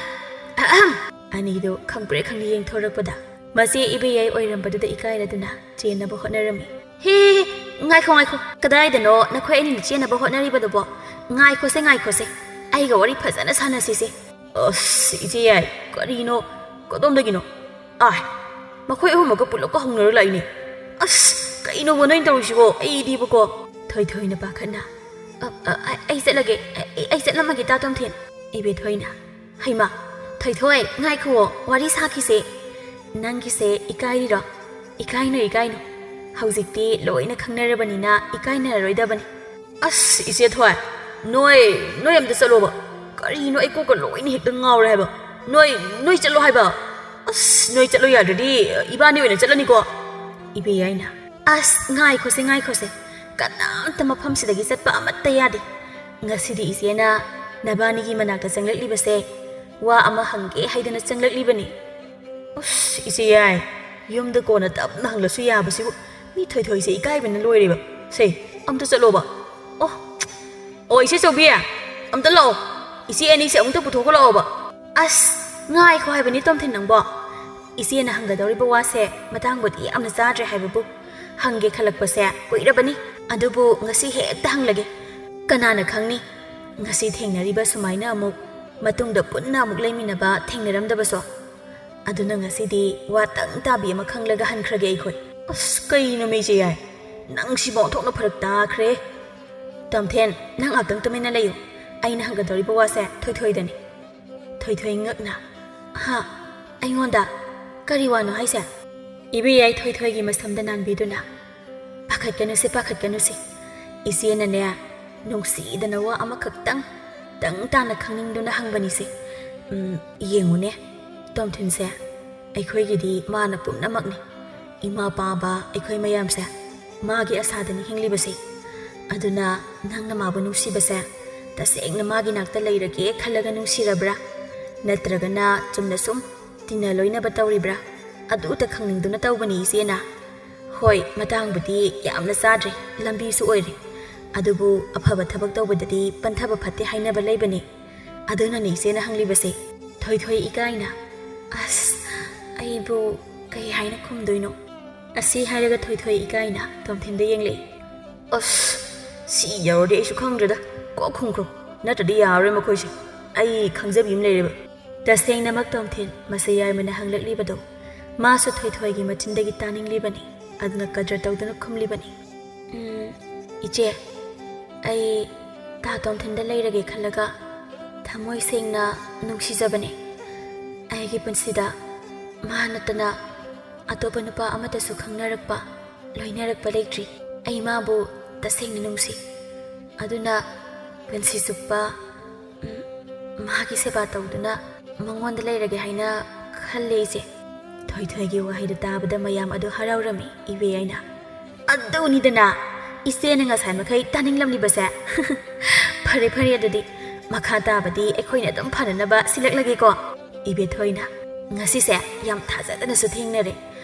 ꯑꯍꯝ!" ꯑꯅꯤꯗꯨ ꯈꯪꯄ꯭ꯔꯦꯛ ꯈꯪꯅ ꯌꯦꯡꯊꯣꯔꯛꯄꯗ, ꯃꯆꯦ ꯏꯕꯦꯌꯥꯏ ꯑꯣꯏꯔꯝꯕꯗꯨꯗ ꯏꯀꯥꯏꯔꯗꯨꯅ ꯆꯦꯟꯅꯕ ꯍꯣꯠꯅꯔꯝꯃꯤ꯫ "ꯍꯦ, ꯍꯦ, ꯍꯦ, ꯉꯥꯏꯈꯣ, ꯉꯥꯏꯈꯣ, ꯀꯗꯥꯏꯗꯅꯣ ꯅꯈꯣꯏ ꯑꯅꯤꯅ ꯆꯦꯟꯅꯕ ꯍꯣꯠꯅꯔꯤꯕꯗꯨꯕꯣ? ꯉꯥꯏꯈꯣꯁꯦ, ꯉꯥꯏꯈꯣꯁꯦ, ꯑꯩꯒ ꯋꯥꯔꯤ ꯐꯖꯅ ꯁꯥꯟꯅꯁꯤꯁꯦ꯫" "ꯑꯁ, ꯏꯆꯦ ꯌꯥꯏ, ꯀꯔꯤꯅꯣ? ꯀꯗꯣꯝꯗꯒꯤꯅꯣ? ꯑꯥꯏ, ꯃꯈꯣꯏ ꯑꯍꯨꯝꯃꯛꯀ ꯄꯨꯂꯞꯀ ꯍꯧꯅꯔ ꯂꯥꯛꯏꯅꯦ꯫ ꯑꯁ, ꯀꯩꯅꯣꯕ ꯅꯣꯏꯅ ꯇꯧꯔꯤꯁꯤꯕꯣ? ꯑꯩꯗꯤꯕꯀꯣ꯫" ꯊꯣꯏꯊꯣꯏꯅ ꯄꯥꯈꯠꯅ, "ꯑ, ꯑ, ꯑ, ꯑꯩ ꯆꯠꯂꯒꯦ, ꯑꯩ, ꯑꯩ ꯆꯠꯂꯝꯃꯒꯦ, ꯇꯥ ꯇꯣꯝꯊꯤꯟ꯫" ꯏꯕꯦꯊꯣꯏꯅ, "ꯍꯩꯃꯥ, ꯊꯣꯏꯊꯣꯏ, ꯉꯥꯏꯈꯨꯑꯣ, ꯋꯥꯔꯤ ꯁꯥꯈꯤꯁꯦ꯫ ꯅꯪꯒꯤꯁꯦ ꯏꯀꯥꯏꯔꯤꯔꯣ? ꯏꯀꯥꯏꯅꯨ, ꯏꯀꯥꯏꯅꯨ꯫ ꯍꯧꯖꯤꯛꯇꯤ ꯂꯣꯏꯅ ꯈꯪꯅꯔꯕꯅꯤꯅ ꯏꯀꯥꯏꯅꯔꯔꯣꯏꯗꯕꯅꯤ꯫" "ꯑꯁ, ꯏꯆꯦ ꯊꯣꯏ, ꯅꯣꯏ, ꯅꯣꯏ ꯑꯝꯇ ꯆꯠꯂꯣꯕ꯫ ꯀꯔꯤꯅꯣ, ꯑꯩ ꯀꯣꯛꯀ ꯂꯣꯏꯅ ꯍꯦꯛꯇ ꯉꯥꯎꯔꯦ ꯍꯥꯏꯕ꯫ ꯅꯣꯏ, ꯅꯣꯏ ꯆꯠꯂꯣ ꯍꯥꯏꯕ꯫ ꯑꯁ, ꯅꯣꯏ ꯆꯠꯂꯣ ꯌꯥꯗ꯭ꯔꯗꯤ ꯏꯕꯥꯅꯤ ꯑꯣꯏꯅ ꯆꯠꯂꯅꯤꯀꯣ꯫" ꯏꯕꯦꯌꯥꯏꯅ, ꯑꯁ, ꯉꯥꯏꯈꯣꯁꯦ, ꯉꯥꯏꯈꯣꯁꯦ꯫ ꯀꯅꯥꯝꯇ ꯃꯐꯝꯁꯤꯗꯒꯤ ꯆꯠꯄ ꯑꯃꯠꯇ ꯌꯥꯗꯦ꯫ ꯉꯁꯤꯗꯤ ꯏꯆꯦꯅ ꯅꯕꯥꯅꯤꯒꯤ ꯃꯅꯥꯛꯇ ꯆꯪꯂꯛꯂꯤꯕꯁꯦ ꯋꯥ ꯑꯃ ꯍꯪꯒꯦ ꯍꯥꯏꯗꯅ ꯆꯪꯂꯛꯂꯤꯕꯅꯤ꯫ ꯑꯁ, ꯏꯆꯦ ꯌꯥꯏ, ꯌꯨꯝꯗ ꯀꯣꯟꯅ ꯇꯞꯅ ꯍꯪꯂꯁꯨ ꯌꯥꯕꯁꯤꯕꯨ꯫ ꯃꯤ ꯊꯣꯏꯊꯣꯏꯁꯦ ꯏꯀꯥꯏꯕꯅ ꯂꯣꯏꯔꯦꯕ꯫ ꯁꯦ, ꯑꯝꯇ ꯆꯠꯂꯣꯕ꯫ ꯑꯣ, ꯑꯣ, ꯏꯆꯦ ꯆꯧꯕꯤ, ꯑꯝꯇ ꯂꯥꯛꯑꯣ꯫ ꯏꯆꯦ ꯑꯅꯤꯁꯦ ꯑꯃꯨꯛꯇ ꯄꯨꯊꯣꯛꯑ ꯂꯥꯛꯑꯣꯕ꯫ ꯑꯁ, ꯉꯥꯏꯈꯣ ꯍꯥꯏꯕꯅꯤ ꯇꯣꯝꯊꯤꯟ ꯅꯪꯕꯣ꯫ ꯏꯆꯦꯅ ꯍꯪꯒꯗꯧꯔꯤꯕ ꯋꯥꯁꯦ ꯃꯇꯥꯡꯕꯨꯗꯤ ꯌꯥꯝꯅ ꯆꯥꯗ꯭ꯔꯦ ꯍꯥꯏꯕꯕꯨ, ꯍꯪꯒꯦ ꯈꯜꯂꯛꯄꯁꯦ ꯀꯨꯏꯔꯕꯅꯤ꯫ ꯑꯗꯨꯕꯨ ꯉꯁꯤ ꯍꯦꯛꯇ ꯍꯪꯂꯒꯦ꯫ ꯀꯅꯥꯅ ꯈꯪꯅꯤ, ꯉꯁꯤ ꯊꯦꯡꯅꯔꯤꯕ ꯁꯨꯃꯥꯏꯅ ꯑꯃꯨꯛ ꯃꯇꯨꯡꯗ ꯄꯨꯟꯅ ꯑꯃꯨꯛ ꯂꯩꯃꯤꯟꯅꯕ ꯊꯦꯡꯅꯔꯝꯗꯕꯁꯨ꯫ ꯑꯗꯨꯅ ꯉꯁꯤꯗꯤ ꯋꯥꯇꯪ ꯇꯥꯕꯤ ꯑꯃ ꯈꯪꯂꯒ ꯍꯟꯈ꯭ꯔꯒꯦ ꯑꯩꯈꯣꯏ꯫ ꯑꯁ, ꯀꯩꯅꯣꯃꯤ ꯏꯆꯦ ꯌꯥꯏ, ꯅꯪꯁꯤꯕꯨ ꯑꯣꯟꯊꯣꯛꯅ ꯐꯔꯛ ꯇꯥꯈ꯭ꯔꯦ꯫ ꯇꯣꯝꯊꯦꯟ, ꯅꯪ ꯉꯥꯛꯇꯪ ꯇꯨꯃꯤꯟꯅ ꯂꯩꯌꯨ꯫ ꯑꯩꯅ ꯍꯪꯒꯗꯧꯔꯤꯕ ꯋꯥꯁꯦ ꯊꯣꯏꯊꯣꯏꯗꯅꯤ꯫ ꯊꯣꯏꯊꯣꯏ ꯉꯛꯅ, "ꯍꯥ? ꯑꯩꯉꯣꯟꯗ? ꯀꯔꯤ ꯋꯥꯅꯣ ꯍꯥꯏꯁꯦ?" ꯏꯕꯦ ꯌꯥꯏ ꯊꯣꯏꯊꯣꯏꯒꯤ ꯃꯁꯝꯗ ꯅꯥꯟꯕꯤꯗꯨꯅ, "ꯄꯥꯈꯠꯀꯅꯨꯁꯦ, ꯄꯥꯈꯠꯀꯅꯨꯁꯦ꯫ ꯏꯆꯦꯅꯅꯦ, ꯅꯨꯡꯁꯤꯗꯅ ꯋꯥ ꯑꯃꯈꯛꯇꯪ, ꯇꯪ ꯇꯥꯅ ꯈꯪꯅꯤꯡꯗꯨꯅ ꯍꯪꯕꯅꯤꯁꯦ꯫ ꯎꯝ, ꯌꯦꯡꯉꯨꯅꯦ, ꯇꯣꯝꯊꯤꯟꯁꯦ, ꯑꯩꯈꯣꯏꯒꯤꯗꯤ ꯃꯥꯅ ꯄꯨꯝꯅꯃꯛꯅꯤ꯫ ꯏꯃꯥ ꯄꯥꯕ ꯑꯩꯈꯣꯏ ꯃꯌꯥꯝꯁꯦ ꯃꯥꯒꯤ ꯑꯁꯥꯗꯅꯤ ꯍꯤꯡꯂꯤꯕꯁꯦ꯫ ꯑꯗꯨꯅ ꯅꯪꯅ ꯃꯥꯕꯨ ꯅꯨꯡꯁꯤꯕꯁꯦ ꯇꯁꯦꯡꯅ ꯃꯥꯒꯤ ꯅꯥꯛꯇ ꯂꯩꯔꯒꯦ ꯈꯜꯂꯒ ꯅꯨꯡꯁꯤꯔꯕ꯭ꯔꯥ? ꯅꯠꯇ꯭ꯔꯒꯅ ꯆꯨꯝꯅ ꯁꯨꯝ ꯇꯤꯟꯅ ꯂꯣꯏꯅꯕ ꯇꯧꯔꯤꯕ꯭ꯔꯥ? ꯑꯗꯨꯇ ꯈꯪꯅꯤꯡꯗꯨꯅ ꯇꯧꯕꯅꯤ, ꯏꯆꯦꯅ꯫ ꯍꯣꯏ, ꯃꯇꯥꯡꯕꯨꯗꯤ ꯌꯥꯝꯅ ꯆꯥꯗ꯭ꯔꯦ, ꯂꯝꯕꯤꯁꯨ ꯑꯣꯏꯔꯦ꯫ ꯑꯗꯨꯕꯨ ꯑꯐꯕ ꯊꯕꯛ ꯇꯧꯕꯗꯗꯤ ꯄꯟꯊꯕ ꯐꯠꯇꯦ ꯍꯥꯏꯅꯕ ꯂꯩꯕꯅꯤ꯫ ꯑꯗꯨꯅꯅꯤ ꯏꯆꯦꯅ ꯍꯪꯂꯤꯕꯁꯦ꯫" ꯊꯣꯏꯊꯣꯏ ꯏꯀꯥꯏꯅ, "ꯑꯁ, ꯑꯩꯕꯨ ꯀꯩ ꯍꯥꯏꯅ ꯈꯨꯝꯗꯣꯏꯅꯣ?" ꯑꯁꯤ ꯍꯥꯏꯔꯒ ꯊꯣꯏꯊꯣꯏ ꯏꯀꯥꯏꯅ ꯇꯣꯝꯊꯤꯟꯗ ꯌꯦꯡꯂꯛꯏ꯫ "ꯑꯁ, ꯁꯤ ꯌꯧꯔꯗꯤ ꯑꯩꯁꯨ ꯈꯪꯗ꯭ꯔꯦꯗ꯫ ꯀꯣꯛ ꯈꯨꯝꯈ꯭ꯔꯣ, ꯅꯠꯇ꯭ꯔꯗꯤ ꯌꯥꯔꯔꯣꯏ ꯃꯈꯣꯏꯁꯦ꯫ ꯑꯩ ꯈꯪꯖꯕꯤ ꯑꯃ ꯂꯩꯔꯦꯕ꯫" ꯇꯁꯦꯡꯅꯃꯛ ꯇꯣꯝꯊꯤꯟ ꯃꯁꯤ ꯌꯥꯏꯃꯅ ꯍꯪꯂꯛꯂꯤꯕꯗꯣ ꯃꯥꯁꯨ ꯊꯣꯏꯊꯣꯏꯒꯤ ꯃꯆꯤꯟꯗꯒꯤ ꯇꯥꯅꯤꯡꯂꯤꯕꯅꯤ꯫ ꯑꯗꯨꯅ ꯀꯗꯔ ꯇꯧꯗꯨꯅ ꯈꯨꯝꯂꯤꯕꯅꯤ꯫ "ꯎꯝ, ꯏꯆꯦ, ꯑꯩ ꯇꯥ ꯇꯣꯝꯊꯤꯟꯗ ꯂꯩꯔꯒꯦ ꯈꯜꯂꯒ ꯊꯃꯣꯏ ꯁꯦꯡꯅ ꯅꯨꯡꯁꯤꯖꯕꯅꯦ꯫ ꯑꯩꯒꯤ ꯄꯨꯟꯁꯤꯗ ꯃꯥ ꯅꯠꯇꯅ ꯑꯇꯣꯞꯄ ꯅꯨꯄꯥ ꯑꯃꯠꯇꯁꯨ ꯈꯪꯅꯔꯛꯄ, ꯂꯣꯏꯅꯔꯛꯄ ꯂꯩꯇ꯭ꯔꯤ꯫ ꯑꯩ ꯃꯥꯕꯨ ꯇꯁꯦꯡꯅ ꯅꯨꯡꯁꯤ꯫ ꯑꯗꯨꯅ ꯄꯨꯟꯁꯤ ꯆꯨꯞꯄ, ꯎꯝ, ꯃꯥꯒꯤ ꯁꯦꯕꯥ ꯇꯧꯗꯨꯅ ꯃꯉꯣꯟꯗ ꯂꯩꯔꯒꯦ ꯍꯥꯏꯅ ꯈꯜꯂꯦ, ꯏꯆꯦ꯫" ꯊꯣꯏꯊꯣꯏꯒꯤ ꯋꯥꯍꯩꯗꯨ ꯇꯥꯕꯗ ꯃꯌꯥꯝ ꯑꯗꯨ ꯍꯔꯥꯎꯔꯝꯃꯤ꯫ ꯏꯕꯦ ꯌꯥꯏꯅ, ꯑꯗꯨꯅꯤꯗꯅ ꯏꯆꯦꯅ ꯉꯁꯥꯏ ꯃꯈꯩ ꯇꯥꯅꯤꯡꯂꯝꯂꯤꯕꯁꯦ꯫ ꯐꯔꯦ ꯐꯔꯦ, ꯑꯗꯨꯗꯤ ꯃꯈꯥ ꯇꯥꯕꯗꯤ ꯑꯩꯈꯣꯏꯅ ꯑꯗꯨꯝ ꯐꯅꯅꯕ ꯁꯤꯜꯂꯛꯂꯒꯦꯀꯣ꯫ ꯏꯕꯦꯊꯣꯏꯅ, ꯉꯁꯤꯁꯦ ꯌꯥꯝ ꯊꯥꯖꯗꯅꯁꯨ ꯊꯦꯡꯅꯔꯦ,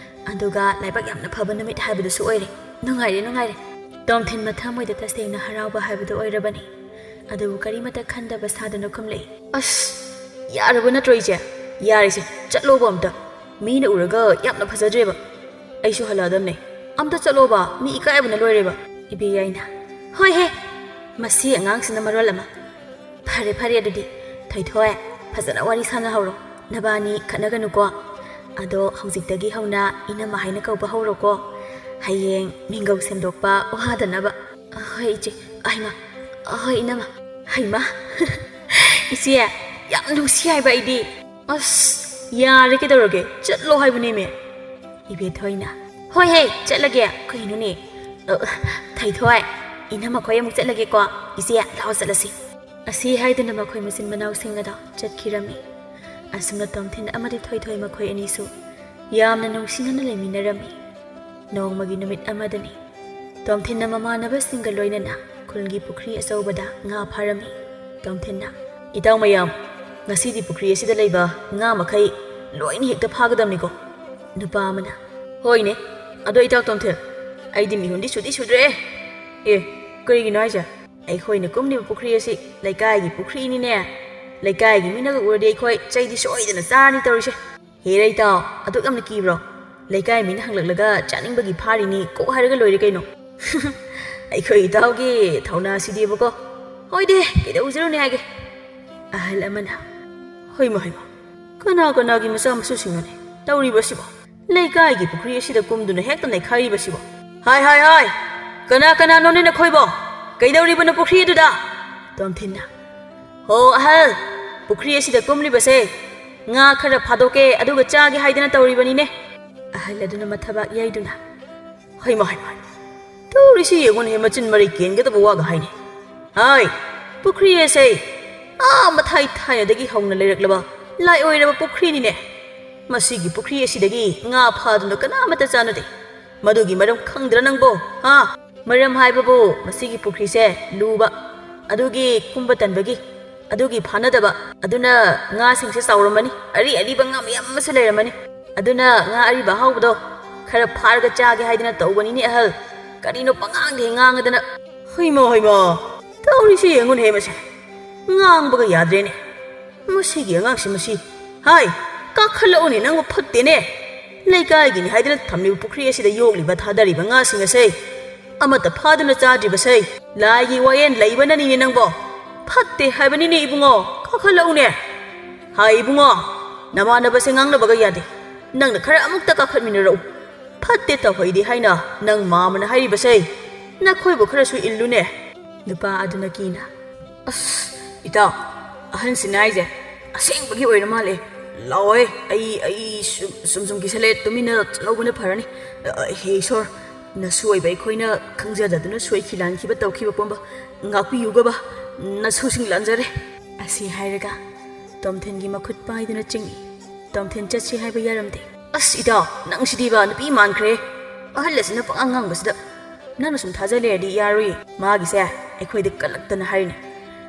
ꯑꯗꯨꯒ ꯂꯥꯏꯕꯛ ꯌꯥꯝꯅ ꯐꯕ ꯅꯨꯃꯤꯠ ꯍꯥꯏꯕꯗꯨꯁꯨ ꯑꯣꯏꯔꯦ꯫ ꯅꯨꯡꯉꯥꯏꯔꯦ, ꯅꯨꯡꯉꯥꯏꯔꯦ꯫ ꯇꯣꯝꯊꯤꯟ ꯃꯊꯃꯣꯏꯗ ꯇꯁꯦꯡꯅ ꯍꯔꯥꯎꯕ ꯍꯥꯏꯕꯗꯨ ꯑꯣꯏꯔꯕꯅꯤ꯫ ꯑꯗꯨꯕꯨ ꯀꯔꯤꯃꯇ ꯈꯟꯗꯕ ꯁꯥꯗꯨꯅ ꯈꯨꯝꯂꯛꯏ꯫ ꯑꯁ, ꯌꯥꯔꯕ ꯅꯠꯇ꯭ꯔꯣ ꯏꯆꯦ? ꯌꯥꯔꯦꯁꯦ, ꯆꯠꯂꯣꯕ ꯑꯝꯇ꯫ ꯃꯤꯅ ꯎꯔꯒ ꯌꯥꯝꯅ ꯐꯖꯗ꯭ꯔꯦꯕ꯫ ꯑꯩꯁꯨ ꯍꯜꯂꯛꯑꯗꯝꯅꯦ꯫ ꯑꯝꯇ ꯆꯠꯂꯣꯕ, ꯃꯤ ꯏꯀꯥꯏꯕꯅ ꯂꯣꯏꯔꯦꯕ꯫ ꯏꯕꯦꯌꯥꯏꯅ, ꯍꯣꯏꯍꯦ, ꯃꯁꯤ ꯑꯉꯥꯡꯁꯤꯅ ꯃꯔꯣꯜ ꯑꯃ꯫ ꯐꯔꯦ ꯐꯔꯦ, ꯑꯗꯨꯗꯤ ꯊꯣꯏꯊꯣꯏ, ꯐꯖꯅ ꯋꯥꯔꯤ ꯁꯥꯟꯅꯍꯧꯔꯣ꯫ ꯅꯕꯥꯅꯤ ꯈꯠꯅꯒꯅꯨꯀꯣ꯫ ꯑꯗꯣ ꯍꯧꯖꯤꯛꯇꯒꯤ ꯍꯧꯅ ꯏꯅꯝꯃ ꯍꯥꯏꯅ ꯀꯧꯕ ꯍꯧꯔꯣꯀꯣ꯫ ꯍꯌꯦꯡ ꯃꯤꯡꯒꯧ ꯁꯦꯝꯗꯣꯛꯄ ꯋꯥꯗꯅꯕ꯫ ꯍꯣꯏ ꯏꯆꯦ꯫ ꯍꯩꯃ꯫ ꯍꯣꯏ ꯏꯅꯝꯃ꯫ ꯍꯩꯃ꯫ ꯏꯆꯦ, ꯌꯥꯝ ꯅꯨꯡꯁꯤ ꯍꯥꯏꯕ ꯑꯩꯗꯤ꯫ ꯑꯁ, ꯌꯥꯔꯦ, ꯀꯩꯗꯧꯔꯒꯦ? ꯆꯠꯂꯣ ꯍꯥꯏꯕꯅꯦꯃꯦ꯫ ꯏꯕꯦꯊꯣꯏꯅ, ꯍꯣꯏ ꯍꯦ, ꯆꯠꯂꯒꯦ꯫ ꯀꯩꯅꯣꯅꯦ? ꯑ, ꯊꯣꯏꯊꯣꯏ, ꯏꯅꯝꯃ ꯈꯣꯏ ꯑꯃꯨꯛ ꯆꯠꯂꯒꯦꯀꯣ꯫ ꯏꯆꯦ, ꯂꯥꯛꯑꯣ ꯆꯠꯂꯁꯤ꯫ ꯑꯁꯤ ꯍꯥꯏꯗꯨꯅ ꯃꯈꯣꯏ ꯃꯆꯤꯟ ꯃꯅꯥꯎꯁꯤꯡ ꯑꯗꯣ ꯆꯠꯈꯤꯔꯝꯃꯤ꯫ ꯑꯁꯨꯝꯅ ꯇꯣꯝꯊꯤꯟ ꯑꯃꯗꯤ ꯊꯣꯏꯊꯣꯏ ꯃꯈꯣꯏ ꯑꯅꯤꯁꯨ ꯌꯥꯝꯅ ꯅꯨꯡꯁꯤꯅꯅ ꯂꯩꯃꯤꯟꯅꯔꯝꯃꯤ꯫ ꯅꯣꯡꯃꯒꯤ ꯅꯨꯃꯤꯠ ꯑꯃꯗꯅꯤ꯫ ꯇꯣꯝꯊꯤꯟꯅ ꯃꯃꯥꯟꯅꯕꯁꯤꯡꯒ ꯂꯣꯏꯅꯅ ꯈꯨꯜꯒꯤ ꯄꯨꯈ꯭ꯔꯤ ꯑꯆꯧꯕꯗ ꯉꯥ ꯐꯥꯔꯝꯃꯤ꯫ ꯇꯣꯝꯊꯤꯟꯅ, ꯏꯇꯥꯎ ꯃꯌꯥꯝ, ꯉꯁꯤꯗꯤ ꯄꯨꯈ꯭ꯔꯤ ꯑꯁꯤꯗ ꯂꯩꯕ ꯉꯥ ꯃꯈꯩ ꯂꯣꯏꯅ ꯍꯦꯛꯇ ꯐꯥꯒꯗꯕꯅꯤꯀꯣ꯫ ꯅꯨꯄꯥ ꯑꯃꯅ, ꯍꯣꯏꯅꯦ, ꯑꯗꯣ ꯏꯇꯥꯎ ꯇꯣꯝꯊꯤꯟ, ꯑꯩꯗꯤ ꯃꯤꯍꯨꯟꯗꯤ ꯁꯨꯗꯤ ꯁꯨꯗ꯭ꯔꯦ꯫ ꯑꯦ, ꯀꯔꯤꯒꯤꯅꯣ ꯍꯥꯏꯁꯦ? ꯑꯩꯈꯣꯏꯅ ꯀꯨꯝꯂꯤꯕ ꯄꯨꯈ꯭ꯔꯤ ꯑꯁꯤ ꯂꯩꯀꯥꯏꯒꯤ ꯄꯨꯈ꯭ꯔꯤꯅꯤꯅꯦ꯫ ꯂꯩꯀꯥꯏꯒꯤ ꯃꯤꯅꯒ ꯎꯔꯗꯤ ꯑꯩꯈꯣꯏ ꯆꯩꯗꯤ ꯁꯣꯏꯗꯅ ꯆꯥꯔꯅꯤ ꯇꯧꯔꯤꯁꯦ꯫ ꯍꯦꯔꯥ ꯏꯇꯥꯎ, ꯑꯗꯨꯛ ꯌꯥꯝꯅ ꯀꯤꯕ꯭ꯔꯣ? ꯂꯩꯀꯥꯏ ꯃꯤꯅ ꯍꯪꯂꯛꯂꯒ ꯆꯥꯅꯤꯡꯕꯒꯤ ꯐꯥꯔꯤꯅꯤ ꯀꯣꯛ ꯍꯥꯏꯔꯒ ꯂꯣꯏꯔꯦ ꯀꯩꯅꯣ꯫ ꯑꯩꯈꯣꯏ ꯏꯇꯥꯎꯒꯤ ꯊꯧꯅꯥꯁꯤꯗꯤꯕꯀꯣ꯫ ꯍꯣꯏꯗꯦ, ꯀꯩꯗꯧꯖꯔꯨꯅꯤ ꯍꯥꯏꯒꯦ꯫ ꯑꯍꯜ ꯑꯃꯅ, ꯍꯣꯏꯃ ꯍꯣꯏꯃ, ꯀꯅꯥ ꯀꯅꯥꯒꯤ ꯃꯆꯥ ꯃꯁꯨꯁꯤꯡꯅꯣꯅꯦ ꯇꯧꯔꯤꯕꯁꯤꯕꯣ? ꯂꯩꯀꯥꯏꯒꯤ ꯄꯨꯈ꯭ꯔꯤ ꯑꯁꯤꯗ ꯀꯨꯝꯗꯨꯅ ꯍꯦꯛꯇ ꯅꯩꯈꯥꯏꯔꯤꯕꯁꯤꯕꯣ? ꯍꯥꯏ, ꯍꯥꯏ, ꯍꯥꯏ! ꯀꯅꯥ ꯀꯅꯥꯅꯣꯅꯦ ꯅꯈꯣꯏꯕꯣ? ꯀꯩꯗꯧꯔꯤꯕꯅꯣ ꯄꯨꯈ꯭ꯔꯤ ꯑꯗꯨꯗ? ꯇꯣꯝꯊꯤꯟꯅ, ꯍꯣ ꯑꯍꯜ, ꯄꯨꯈ꯭ꯔꯤ ꯑꯁꯤꯗ ꯀꯨꯝꯂꯤꯕꯁꯦ ꯉꯥ ꯈꯔ ꯐꯥꯗꯣꯛꯀꯦ ꯑꯗꯨꯒ ꯆꯥꯒꯦ ꯍꯥꯏꯗꯅ ꯇꯧꯔꯤꯕꯅꯤꯅꯦ꯫ ꯑꯍꯜ ꯑꯗꯨꯅ ꯃꯊꯕꯥꯛ ꯌꯩꯗꯨꯅ, ꯍꯩꯃ, ꯍꯩꯃ, ꯇꯧꯔꯤꯁꯤ ꯌꯦꯡꯉꯨꯅꯦ, ꯃꯆꯤꯟ ꯃꯔꯩ ꯀꯦꯟꯒꯗꯕ ꯋꯥꯒ ꯍꯥꯏꯅꯦ꯫ ꯍꯥꯏ, ꯄꯨꯈ꯭ꯔꯤ ꯑꯁꯦ ꯑꯥ ꯃꯊꯥꯏ ꯊꯥꯏꯅꯗꯒꯤ ꯍꯧꯅ ꯂꯩꯔꯛꯂꯕ ꯂꯥꯏ ꯑꯣꯏꯔꯕ ꯄꯨꯈ꯭ꯔꯤꯅꯤꯅꯦ꯫ ꯃꯁꯤꯒꯤ ꯄꯨꯈ꯭ꯔꯤ ꯑꯁꯤꯗꯒꯤ ꯉꯥ ꯐꯥꯗꯨꯅ ꯀꯅꯥꯃꯠꯇ ꯆꯥꯅꯗꯦ꯫ ꯃꯗꯨꯒꯤ ꯃꯔꯝ ꯈꯪꯗ꯭ꯔꯥ ꯅꯪꯕꯣ? ꯍꯥ? ꯃꯔꯝ ꯍꯥꯏꯕꯕꯨ ꯃꯁꯤꯒꯤ ꯄꯨꯈ꯭ꯔꯤꯁꯦ ꯂꯨꯕ, ꯑꯗꯨꯒꯤ ꯀꯨꯝꯕ ꯇꯟꯕꯒꯤ, ꯑꯗꯨꯒꯤ ꯐꯥꯅꯗꯕ, ꯑꯗꯨꯅ ꯉꯥꯁꯤꯡꯁꯦ ꯆꯥꯎꯔꯝꯃꯅꯤ, ꯑꯔꯤ ꯑꯔꯤꯕ ꯉꯥ ꯃꯌꯥꯝ ꯑꯃꯁꯨ ꯂꯩꯔꯝꯃꯅꯤ꯫ ꯑꯗꯨꯅ ꯉꯥ ꯑꯔꯤꯕ ꯑꯍꯥꯎꯕꯗꯣ ꯈꯔ ꯐꯥꯔꯒ ꯆꯥꯒꯦ ꯍꯥꯏꯗꯅ ꯇꯧꯕꯅꯤꯅꯦ ꯑꯍꯜ꯫ ꯀꯔꯤꯅꯣ ꯄꯉꯥꯡꯗ ꯍꯦꯛ ꯉꯥꯡꯉꯗꯅ꯫ ꯍꯩꯃ ꯍꯩꯃ, ꯇꯧꯔꯤꯁꯤ ꯌꯦꯡꯉꯨꯅꯦꯍꯦ ꯃꯁꯦ꯫ ꯉꯥꯡꯕꯒ ꯌꯥꯗ꯭ꯔꯦꯅꯦ꯫ ꯃꯁꯤꯒꯤ ꯑꯉꯥꯡꯁꯤ ꯃꯁꯤ꯫ ꯍꯥꯏ, ꯀꯥꯈꯠꯂꯛꯎꯅꯦ ꯅꯪꯕꯨ ꯐꯠꯇꯦꯅꯦ꯫ ꯂꯩꯀꯥꯏꯒꯤꯅꯤ ꯍꯥꯏꯗꯅ ꯊꯝꯂꯤꯕ ꯄꯨꯈ꯭ꯔꯤ ꯑꯁꯤꯗ ꯌꯣꯛꯂꯤꯕ ꯊꯥꯗꯔꯤꯕ ꯉꯥꯁꯤꯡ ꯑꯁꯦ ꯑꯃꯠꯇ ꯐꯥꯗꯨꯅ ꯆꯥꯗ꯭ꯔꯤꯕꯁꯦ ꯂꯥꯏꯒꯤ ꯋꯥꯌꯦꯜ ꯂꯩꯕꯅꯅꯤꯅꯦ ꯅꯪꯕꯣ꯫ ꯐꯠꯇꯦ ꯍꯥꯏꯕꯅꯤꯅꯦ ꯏꯕꯨꯡꯉꯣ, ꯀꯥꯈꯠꯂꯛꯎꯅꯦ꯫ ꯍꯥꯏ ꯏꯕꯨꯡꯉꯣ, ꯅꯃꯥꯟꯅꯕꯁꯦ ꯉꯥꯡꯅꯕꯒ ꯌꯥꯗꯦ꯫ ꯅꯪꯅ ꯈꯔ ꯑꯃꯨꯛꯇ ꯀꯥꯈꯠꯃꯤꯟꯅꯔꯛꯎ꯫ ꯐꯠꯇꯦ ꯇꯧꯍꯩꯗꯦ ꯍꯥꯏꯅ ꯅꯪ ꯃꯥꯃꯅ ꯍꯥꯏꯔꯤꯕꯁꯦ ꯅꯈꯣꯏꯕꯨ ꯈꯔꯁꯨ ꯏꯜꯂꯨꯅꯦ꯫ ꯅꯨꯄꯥ ꯑꯗꯨꯅ ꯀꯤꯅ, "ꯑꯁ, ꯏꯇꯥꯎ, ꯑꯍꯟꯁꯤꯅ ꯍꯥꯏꯁꯦ ꯑꯁꯦꯡꯕꯒꯤ ꯑꯣꯏꯔ ꯃꯥꯜꯂꯦ꯫ ꯂꯥꯛꯑꯣꯍꯦ, ꯑꯩ, ꯑꯩ ꯁꯨꯝ, ꯁꯨꯝ, ꯁꯨꯝ ꯀꯤꯁꯜꯂꯦ, ꯇꯨꯃꯤꯟꯅ ꯆꯠꯍꯧꯕꯅ ꯐꯔꯅꯤ꯫ ꯑ, ꯍꯦ ꯏꯁꯣꯔ, ꯅꯁꯨ ꯑꯣꯏꯕ ꯑꯩꯈꯣꯏꯅ ꯈꯪꯖꯗꯗꯨꯅ ꯁꯣꯏꯈꯤ ꯂꯥꯟꯈꯤꯕ ꯇꯧꯈꯤꯕ ꯄꯨꯝꯕ ꯉꯥꯛꯄꯤꯌꯨꯒꯕ, ꯅꯁꯨꯁꯤꯡ ꯂꯥꯟꯖꯔꯦ"꯫ ꯑꯁꯤ ꯍꯥꯏꯔꯒ ꯇꯣꯝꯊꯤꯟꯒꯤ ꯃꯈꯨꯠ ꯄꯥꯏꯗꯨꯅ ꯆꯤꯡꯏ꯫ ꯇꯣꯝꯊꯤꯟ ꯆꯠꯁꯤ ꯍꯥꯏꯕ ꯌꯥꯔꯝꯗꯦ꯫ "ꯑꯁ ꯏꯇꯥꯎ, ꯅꯪꯁꯤꯗꯤꯕ ꯅꯨꯄꯤ ꯃꯥꯟꯈ꯭ꯔꯦ꯫ ꯑꯍꯜ ꯑꯁꯤꯅ ꯄꯉꯥꯡ ꯉꯥꯡꯕꯁꯤꯗ꯫ ꯅꯪꯅ ꯁꯨꯝ ꯊꯥꯖ ꯂꯩꯔꯗꯤ ꯌꯥꯔꯣꯏꯌꯦ꯫ ꯃꯥꯒꯤꯁꯦ ꯑꯩꯈꯣꯏꯗ ꯀꯜꯂꯛꯇꯅ ꯍꯥꯏꯔꯤꯅꯦ꯫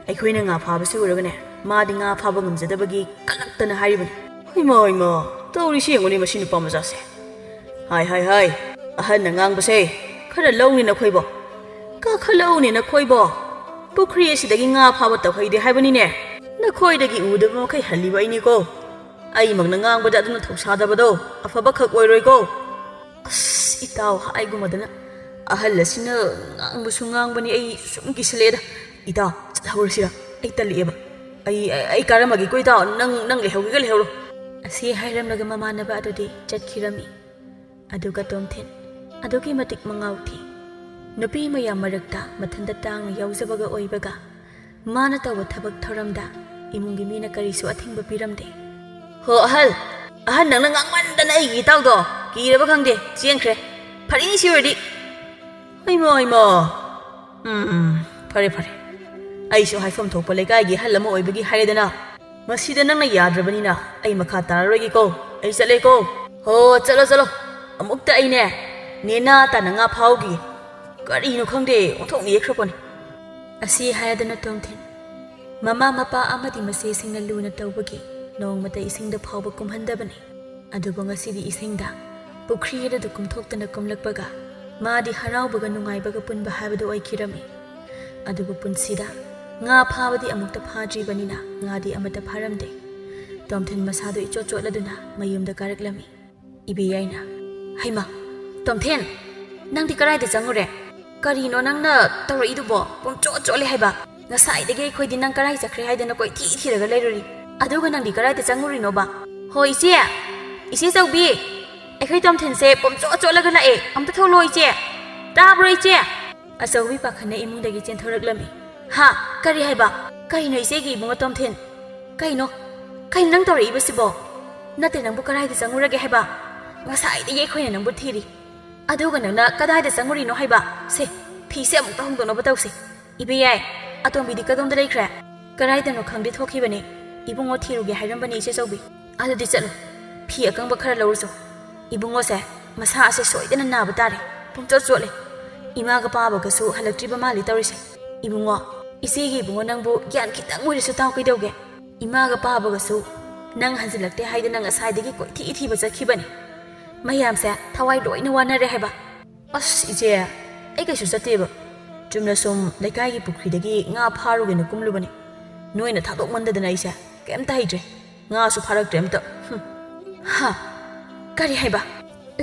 ꯑꯩꯈꯣꯏꯅ ꯉꯥ ꯐꯥꯕꯁꯤ ꯎꯔꯒꯅꯦ, ꯃꯥꯗꯤ ꯉꯥ ꯐꯥꯕ ꯉꯝꯖꯗꯕꯒꯤ ꯀꯜꯂꯛꯇꯅ ꯍꯥꯏꯔꯤꯕꯅꯤ꯫ ꯍꯩꯃꯥ, ꯍꯩꯃꯥ, ꯇꯧꯔꯤꯁꯤ ꯌꯦꯡꯉꯨꯅꯦ ꯃꯁꯤ ꯅꯨꯄꯥ ꯃꯆꯥꯁꯦ꯫ ꯍꯥꯏ, ꯍꯥꯏ, ꯍꯥꯏ, ꯑꯍꯟꯅ ꯉꯥꯡꯕꯁꯦ ꯈꯔ ꯂꯧꯅꯦ ꯅꯈꯣꯏꯕꯣ꯫ ꯀꯥꯈꯠꯂꯛꯎꯅꯦ ꯅꯈꯣꯏꯕꯣ꯫ ꯄꯨꯈ꯭ꯔꯤ ꯑꯁꯤꯗꯒꯤ ꯉꯥ ꯐꯥꯕ ꯇꯧꯍꯩꯗꯦ ꯍꯥꯏꯕꯅꯤꯅꯦ꯫ ꯅꯈꯣꯏꯗꯒꯤ ꯎꯗꯕ ꯃꯈꯩ ꯍꯜꯂꯤꯕ ꯑꯩꯅꯤꯀꯣ꯫ ꯑꯩꯃꯛꯅ ꯉꯥꯡꯕꯗ ꯑꯗꯨꯅ ꯊꯧꯁꯥꯗꯕꯗꯣ ꯑꯐꯕ ꯈꯛ ꯑꯣꯏꯔꯣꯏꯀꯣ꯫ ꯑꯁ, ꯏꯇꯥꯎ ꯍꯥꯏꯒꯨꯝꯃꯗꯅ ꯑꯍꯜ ꯑꯁꯤꯅ ꯉꯥꯡꯕꯁꯨ ꯉꯥꯡꯕꯅꯤ, ꯑꯩ ꯁꯨꯝ ꯀꯤꯁꯤꯜꯂꯛꯑꯦꯗ꯫ ꯏꯇꯥꯎ, ꯆꯠꯍꯧꯔꯁꯤꯔ? ꯑꯩ ꯇꯜꯂꯛꯑꯦꯕ꯫ ꯑꯩ, ꯑꯩ, ꯑꯩ ꯀꯥꯔꯝꯃꯒꯦꯀꯣ ꯏꯇꯥꯎ, ꯅꯪ, ꯅꯪ ꯂꯩꯍꯧꯒꯦꯒ ꯂꯩꯍꯧꯔꯣ꯫ ꯑꯁꯤ ꯍꯥꯏꯔꯝꯂꯒ ꯃꯃꯥꯟꯅꯕ ꯑꯗꯨꯗꯤ ꯆꯠꯈꯤꯔꯝꯃꯤ꯫ ꯑꯗꯨꯒ ꯇꯣꯝꯊꯤꯟ ꯑꯗꯨꯛꯀꯤ ꯃꯇꯤꯛ ꯃꯉꯥꯎ ꯊꯤ꯫ ꯅꯨꯄꯤ ꯃꯌꯥꯝ ꯃꯔꯛꯇ ꯃꯊꯟꯇ ꯇꯥꯡꯅ ꯌꯥꯎꯖꯕꯒ ꯑꯣꯏꯕꯒ ꯃꯥꯅ ꯇꯧꯕ ꯊꯕꯛ ꯊꯧꯔꯝꯗ ꯏꯃꯨꯡꯒꯤ ꯃꯤꯅ ꯀꯔꯤꯁꯨ ꯑꯊꯤꯡꯕ ꯄꯤꯔꯝꯗꯦ꯫ "ꯍꯣ ꯑꯍꯜ, ꯑꯍꯜ ꯅꯪꯅ ꯉꯥꯡꯃꯟꯗꯅ ꯑꯩꯒꯤ ꯏꯇꯥꯎꯗꯣ ꯀꯤꯔꯕ ꯈꯪꯗꯦ ꯆꯦꯟꯈ꯭ꯔꯦ꯫ ꯐꯔꯦꯅꯦ ꯁꯤ ꯑꯣꯏꯔꯗꯤ꯫ ꯍꯩꯃꯣ ꯍꯩꯃꯣ꯫ ꯎꯝ, ꯎꯝ, ꯐꯔꯦ ꯐꯔꯦ꯫ ꯑꯩꯁꯨ ꯍꯥꯏꯐꯝ ꯊꯣꯛꯄ ꯂꯩꯀꯥꯏꯒꯤ ꯑꯍꯜ ꯑꯃ ꯑꯣꯏꯕꯒꯤ ꯍꯥꯏꯔꯦꯗꯅ꯫ ꯃꯁꯤꯗ ꯅꯪꯅ ꯌꯥꯗ꯭ꯔꯕꯅꯤꯅ ꯑꯩ ꯃꯈꯥ ꯇꯥꯔꯔꯣꯏꯒꯦꯀꯣ꯫ ꯑꯩ ꯆꯠꯂꯦꯀꯣ꯫ ꯍꯣ, ꯆꯠꯂꯣ ꯆꯠꯂꯣ꯫ ꯑꯃꯨꯛꯇ ꯑꯩꯅꯦ ꯅꯦꯅꯥ ꯇꯥꯅ ꯉꯥ ꯐꯥꯎꯈꯤ꯫ ꯀꯔꯤꯅꯣ ꯈꯪꯗꯦ, ꯑꯣꯟꯊꯣꯛꯅ ꯌꯦꯛꯈ꯭ꯔꯄꯣꯠꯅꯤ꯫ ꯑꯁꯤ ꯍꯥꯏꯔꯗꯅ ꯇꯣꯝꯊꯤꯟ ꯃꯃꯥ ꯃꯄꯥ ꯑꯃꯗꯤ ꯃꯆꯦꯁꯤꯡꯅ ꯂꯨꯅ ꯇꯧꯕꯒꯤ ꯅꯣꯡꯃꯇ ꯏꯁꯤꯡꯗ ꯐꯥꯎꯕ ꯀꯨꯝꯍꯟꯗꯕꯅꯤ꯫ ꯑꯗꯨꯕꯨ ꯉꯁꯤꯗꯤ ꯏꯁꯤꯡꯗ ꯄꯨꯈ꯭ꯔꯤ ꯑꯗꯨꯗ ꯀꯨꯝꯊꯣꯛꯇꯅ ꯀꯨꯝꯂꯛꯄꯒ ꯃꯥꯗꯤ ꯍꯔꯥꯎꯕꯒ ꯅꯨꯡꯉꯥꯏꯕꯒ ꯄꯨꯟꯕ ꯍꯥꯏꯕꯗꯨ ꯑꯣꯏꯈꯤꯔꯝꯃꯤ꯫ ꯑꯗꯨꯕꯨ ꯄꯨꯟꯁꯤꯗ ꯉꯥ ꯐꯥꯕꯗꯤ ꯑꯃꯨꯛꯇ ꯐꯥꯗ꯭ꯔꯤꯕꯅꯤꯅ ꯉꯥꯗꯤ ꯑꯃꯠꯇ ꯐꯥꯔꯝꯗꯦ꯫ ꯇꯣꯝꯊꯤꯟ ꯃꯁꯥꯗꯨ ꯏꯆꯣꯠ ꯆꯣꯠꯂꯗꯨꯅ ꯃꯌꯨꯝꯗ ꯀꯥꯔꯛꯂꯝꯃꯤ꯫ ꯏꯕꯦꯌꯥꯏꯅ, "ꯍꯩꯃꯥ, ꯇꯣꯝꯊꯤꯟ, ꯅꯪꯗꯤ ꯀꯗꯥꯏꯗ ꯆꯪꯉꯨꯔꯦ? ꯀꯔꯤꯅꯣ ꯅꯪꯅ ꯇꯧꯔꯛꯏꯗꯨꯕꯣ? ꯄꯨꯝꯆꯣꯠ ꯆꯣꯠꯂꯦ ꯍꯥꯏꯕ꯫ ꯉꯁꯥꯏꯗꯒꯤ ꯑꯩꯈꯣꯏꯗꯤ ꯅꯪ ꯀꯗꯥꯏ ꯆꯠꯈ꯭ꯔꯦ ꯍꯥꯏꯗꯅ ꯀꯣꯏꯊꯤ ꯊꯤꯔꯒ ꯂꯩꯔꯨꯔꯤ꯫ ꯑꯗꯨꯒ ꯅꯪꯗꯤ ꯀꯗꯥꯏꯗ ꯆꯪꯉꯨꯔꯤꯅꯣꯕ?" "ꯍꯣ ꯏꯆꯦ, ꯏꯆꯦ ꯆꯧꯕꯤ, ꯑꯩꯈꯣꯏ ꯇꯣꯝꯊꯤꯟꯁꯦ ꯄꯨꯝꯆꯣꯠ ꯆꯣꯠꯂꯒ ꯂꯥꯛꯑꯦ꯫ ꯑꯝꯇ ꯊꯣꯛꯂꯛꯑꯣ ꯏꯆꯦ꯫ ꯇꯥꯕ꯭ꯔꯣ ꯏꯆꯦ?" ꯑꯆꯧꯕꯤ ꯄꯥꯈꯠꯅ ꯏꯃꯨꯡꯗꯒꯤ ꯆꯦꯟꯊꯣꯔꯛꯂꯝꯃꯤ꯫ "ꯍꯥ? ꯀꯔꯤ ꯍꯥꯏꯕ? ꯀꯩꯅꯣ ꯏꯆꯦꯒꯤ ꯏꯕꯨꯡꯉꯣ ꯇꯣꯝꯊꯤꯟ? ꯀꯩꯅꯣ? ꯀꯩꯅꯣ ꯅꯪ ꯇꯧꯔꯛꯏꯕꯁꯤꯕꯣ? ꯅꯠꯇꯦ, ꯅꯪꯕꯨ ꯀꯗꯥꯏꯗ ꯆꯪꯉꯨꯔꯒꯦ ꯍꯥꯏꯕ? ꯉꯁꯥꯏꯗꯒꯤ ꯑꯩꯈꯣꯏꯅ ꯅꯪꯕꯨ ꯊꯤꯔꯤ꯫ ꯑꯗꯨꯒ ꯅꯪꯅ ꯀꯗꯥꯏꯗ ꯆꯪꯉꯨꯔꯤꯅꯣ ꯍꯥꯏꯕ? ꯁꯦ, ꯐꯤꯁꯦ ꯑꯃꯨꯛꯇ ꯍꯣꯡꯗꯣꯛꯅꯕ ꯇꯧꯁꯦ꯫ ꯏꯕꯦꯌꯥꯏ, ꯑꯇꯣꯝꯕꯤꯗꯤ ꯀꯗꯣꯝꯗ ꯂꯩꯈ꯭ꯔꯦ?" "ꯀꯗꯥꯏꯗꯅꯣ ꯈꯪꯗꯦ, ꯊꯣꯛꯈꯤꯕꯅꯦ꯫ ꯏꯕꯨꯡꯉꯣ ꯊꯤꯔꯨꯒꯦ ꯍꯥꯏꯔꯝꯕꯅꯦ ꯏꯆꯦ ꯆꯧꯕꯤ꯫" "ꯑꯗꯨꯗꯤ ꯆꯠꯂꯨ, ꯐꯤ ꯑꯀꯪꯕ ꯈꯔ ꯂꯧꯔꯨꯆꯣ꯫ ꯏꯕꯨꯡꯉꯣꯁꯦ ꯃꯁꯥ ꯑꯁꯦ ꯁꯣꯏꯗꯅ ꯅꯥꯕ ꯇꯥꯔꯦ꯫ ꯄꯨꯝꯆꯣꯠ ꯆꯣꯠꯂꯦ꯫ ꯏꯃꯥꯒ ꯄꯥꯕꯒꯁꯨ ꯍꯜꯂꯛꯇ꯭ꯔꯤꯕ ꯃꯥꯜꯂꯤ ꯇꯧꯔꯤꯁꯦ꯫ ꯏꯕꯨꯡꯉꯣ, ꯏꯆꯦꯒꯤ ꯏꯕꯨꯡꯉꯣ ꯅꯪꯕꯨ ꯒ꯭ꯌꯥꯟ ꯈꯤꯇꯪ ꯑꯣꯏꯔꯁꯨ ꯇꯥꯎ ꯀꯩꯗꯧꯒꯦ? ꯏꯃꯥꯒ ꯄꯥꯕꯒꯁꯨ ꯅꯪ ꯍꯟꯖꯤꯜꯂꯛꯇꯦ ꯍꯥꯏꯗꯅ ꯉꯁꯥꯏꯗꯒꯤ ꯀꯣꯏꯊꯤ ꯊꯤꯕ ꯆꯠꯈꯤꯕꯅꯤ꯫ ꯃꯌꯥꯝꯁꯦ ꯊꯋꯥꯏ ꯂꯣꯏꯅ ꯋꯥꯅꯔꯦ ꯍꯥꯏꯕ꯫" "ꯑꯁ ꯏꯆꯦ, ꯑꯩ ꯀꯩꯁꯨ ꯆꯠꯇꯦꯕ꯫ ꯆꯨꯝꯅ ꯁꯨꯝ ꯂꯩꯀꯥꯏꯒꯤ ꯄꯨꯈ꯭ꯔꯤꯗꯒꯤ ꯉꯥ ꯐꯥꯔꯨꯒꯦꯅ ꯀꯨꯝꯂꯨꯕꯅꯤ꯫ ꯅꯣꯏꯅ ꯊꯥꯗꯣꯛꯃꯟꯗꯗꯅ ꯑꯩꯁꯦ ꯀꯩꯝꯇ ꯍꯩꯇ꯭ꯔꯦ꯫ ꯉꯥꯁꯨ ꯐꯥꯔꯛꯇ꯭ꯔꯦ ꯑꯝꯇ꯫ ꯍꯨꯝ꯫" "ꯍꯥ? ꯀꯔꯤ ꯍꯥꯏꯕ?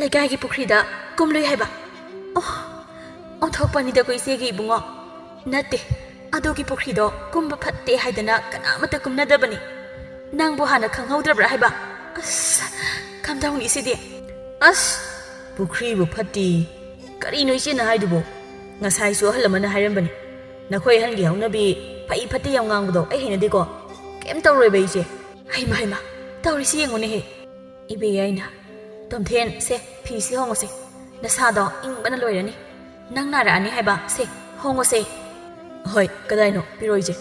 ꯂꯩꯀꯥꯏꯒꯤ ꯄꯨꯈ꯭ꯔꯤꯗ ꯀꯨꯝꯂꯨꯏ ꯍꯥꯏꯕ? ꯑꯣ, ꯑꯣꯟꯊꯣꯛꯄꯅꯤꯗꯀꯣ ꯏꯆꯦꯒꯤ ꯏꯕꯨꯡꯉꯣ꯫ ꯅꯠꯇꯦ, ꯑꯗꯨꯒꯤ ꯄꯨꯈ꯭ꯔꯤꯗꯣ ꯀꯨꯝꯕ ꯐꯠꯇꯦ ꯍꯥꯏꯗꯅ ꯀꯅꯥꯃꯠꯇ ꯀꯨꯝꯅꯗꯕꯅꯤ꯫ ꯅꯪꯕꯨ ꯍꯥꯟꯅ ꯈꯪꯍꯧꯗ꯭ꯔꯕ꯭ꯔꯥ ꯍꯥꯏꯕ? ꯑꯁ, ꯀꯝꯗꯧꯅꯤ ꯁꯤꯗꯤ?" "ꯑꯁ, ꯄꯨꯈ꯭ꯔꯤꯕꯨ ꯐꯠꯇꯦ꯫ ꯀꯔꯤꯅꯣ ꯏꯆꯦꯅ ꯍꯥꯏꯗꯨꯕꯨ? ꯉꯁꯥꯏꯁꯨ ꯑꯍꯜ ꯑꯃꯅ ꯍꯥꯏꯔꯝꯕꯅꯤ꯫ ꯅꯈꯣꯏ ꯑꯍꯜꯒꯤ ꯍꯧꯅꯕꯤ ꯐꯩ ꯐꯠꯇꯦ ꯌꯥꯝ ꯉꯥꯡꯕꯗꯣ ꯑꯩ ꯍꯩꯅꯗꯦꯀꯣ꯫ ꯀꯩꯝ ꯇꯧꯔꯣꯏꯕ ꯏꯆꯦ꯫" "ꯍꯩꯃ, ꯍꯩꯃ, ꯇꯧꯔꯤꯁꯤ ꯌꯦꯡꯉꯨꯅꯦꯍꯦ꯫" ꯏꯕꯦꯌꯥꯏꯅ, "ꯇꯣꯝꯊꯦꯟ, ꯁꯦ, ꯐꯤꯁꯤ ꯍꯣꯡꯉꯨꯁꯦ꯫ ꯅꯁꯥꯗꯣ ꯏꯪꯕꯅ ꯂꯣꯏꯔꯅꯤ꯫ ꯅꯪ ꯅꯥꯔꯛꯑꯅꯤ ꯍꯥꯏꯕ꯫ ꯁꯦ, ꯍꯣꯡꯉꯨꯁꯦ꯫" "ꯍꯣꯏ, ꯀꯗꯥꯏꯅꯣ? ꯄꯤꯔꯣ ꯏꯆꯦ꯫"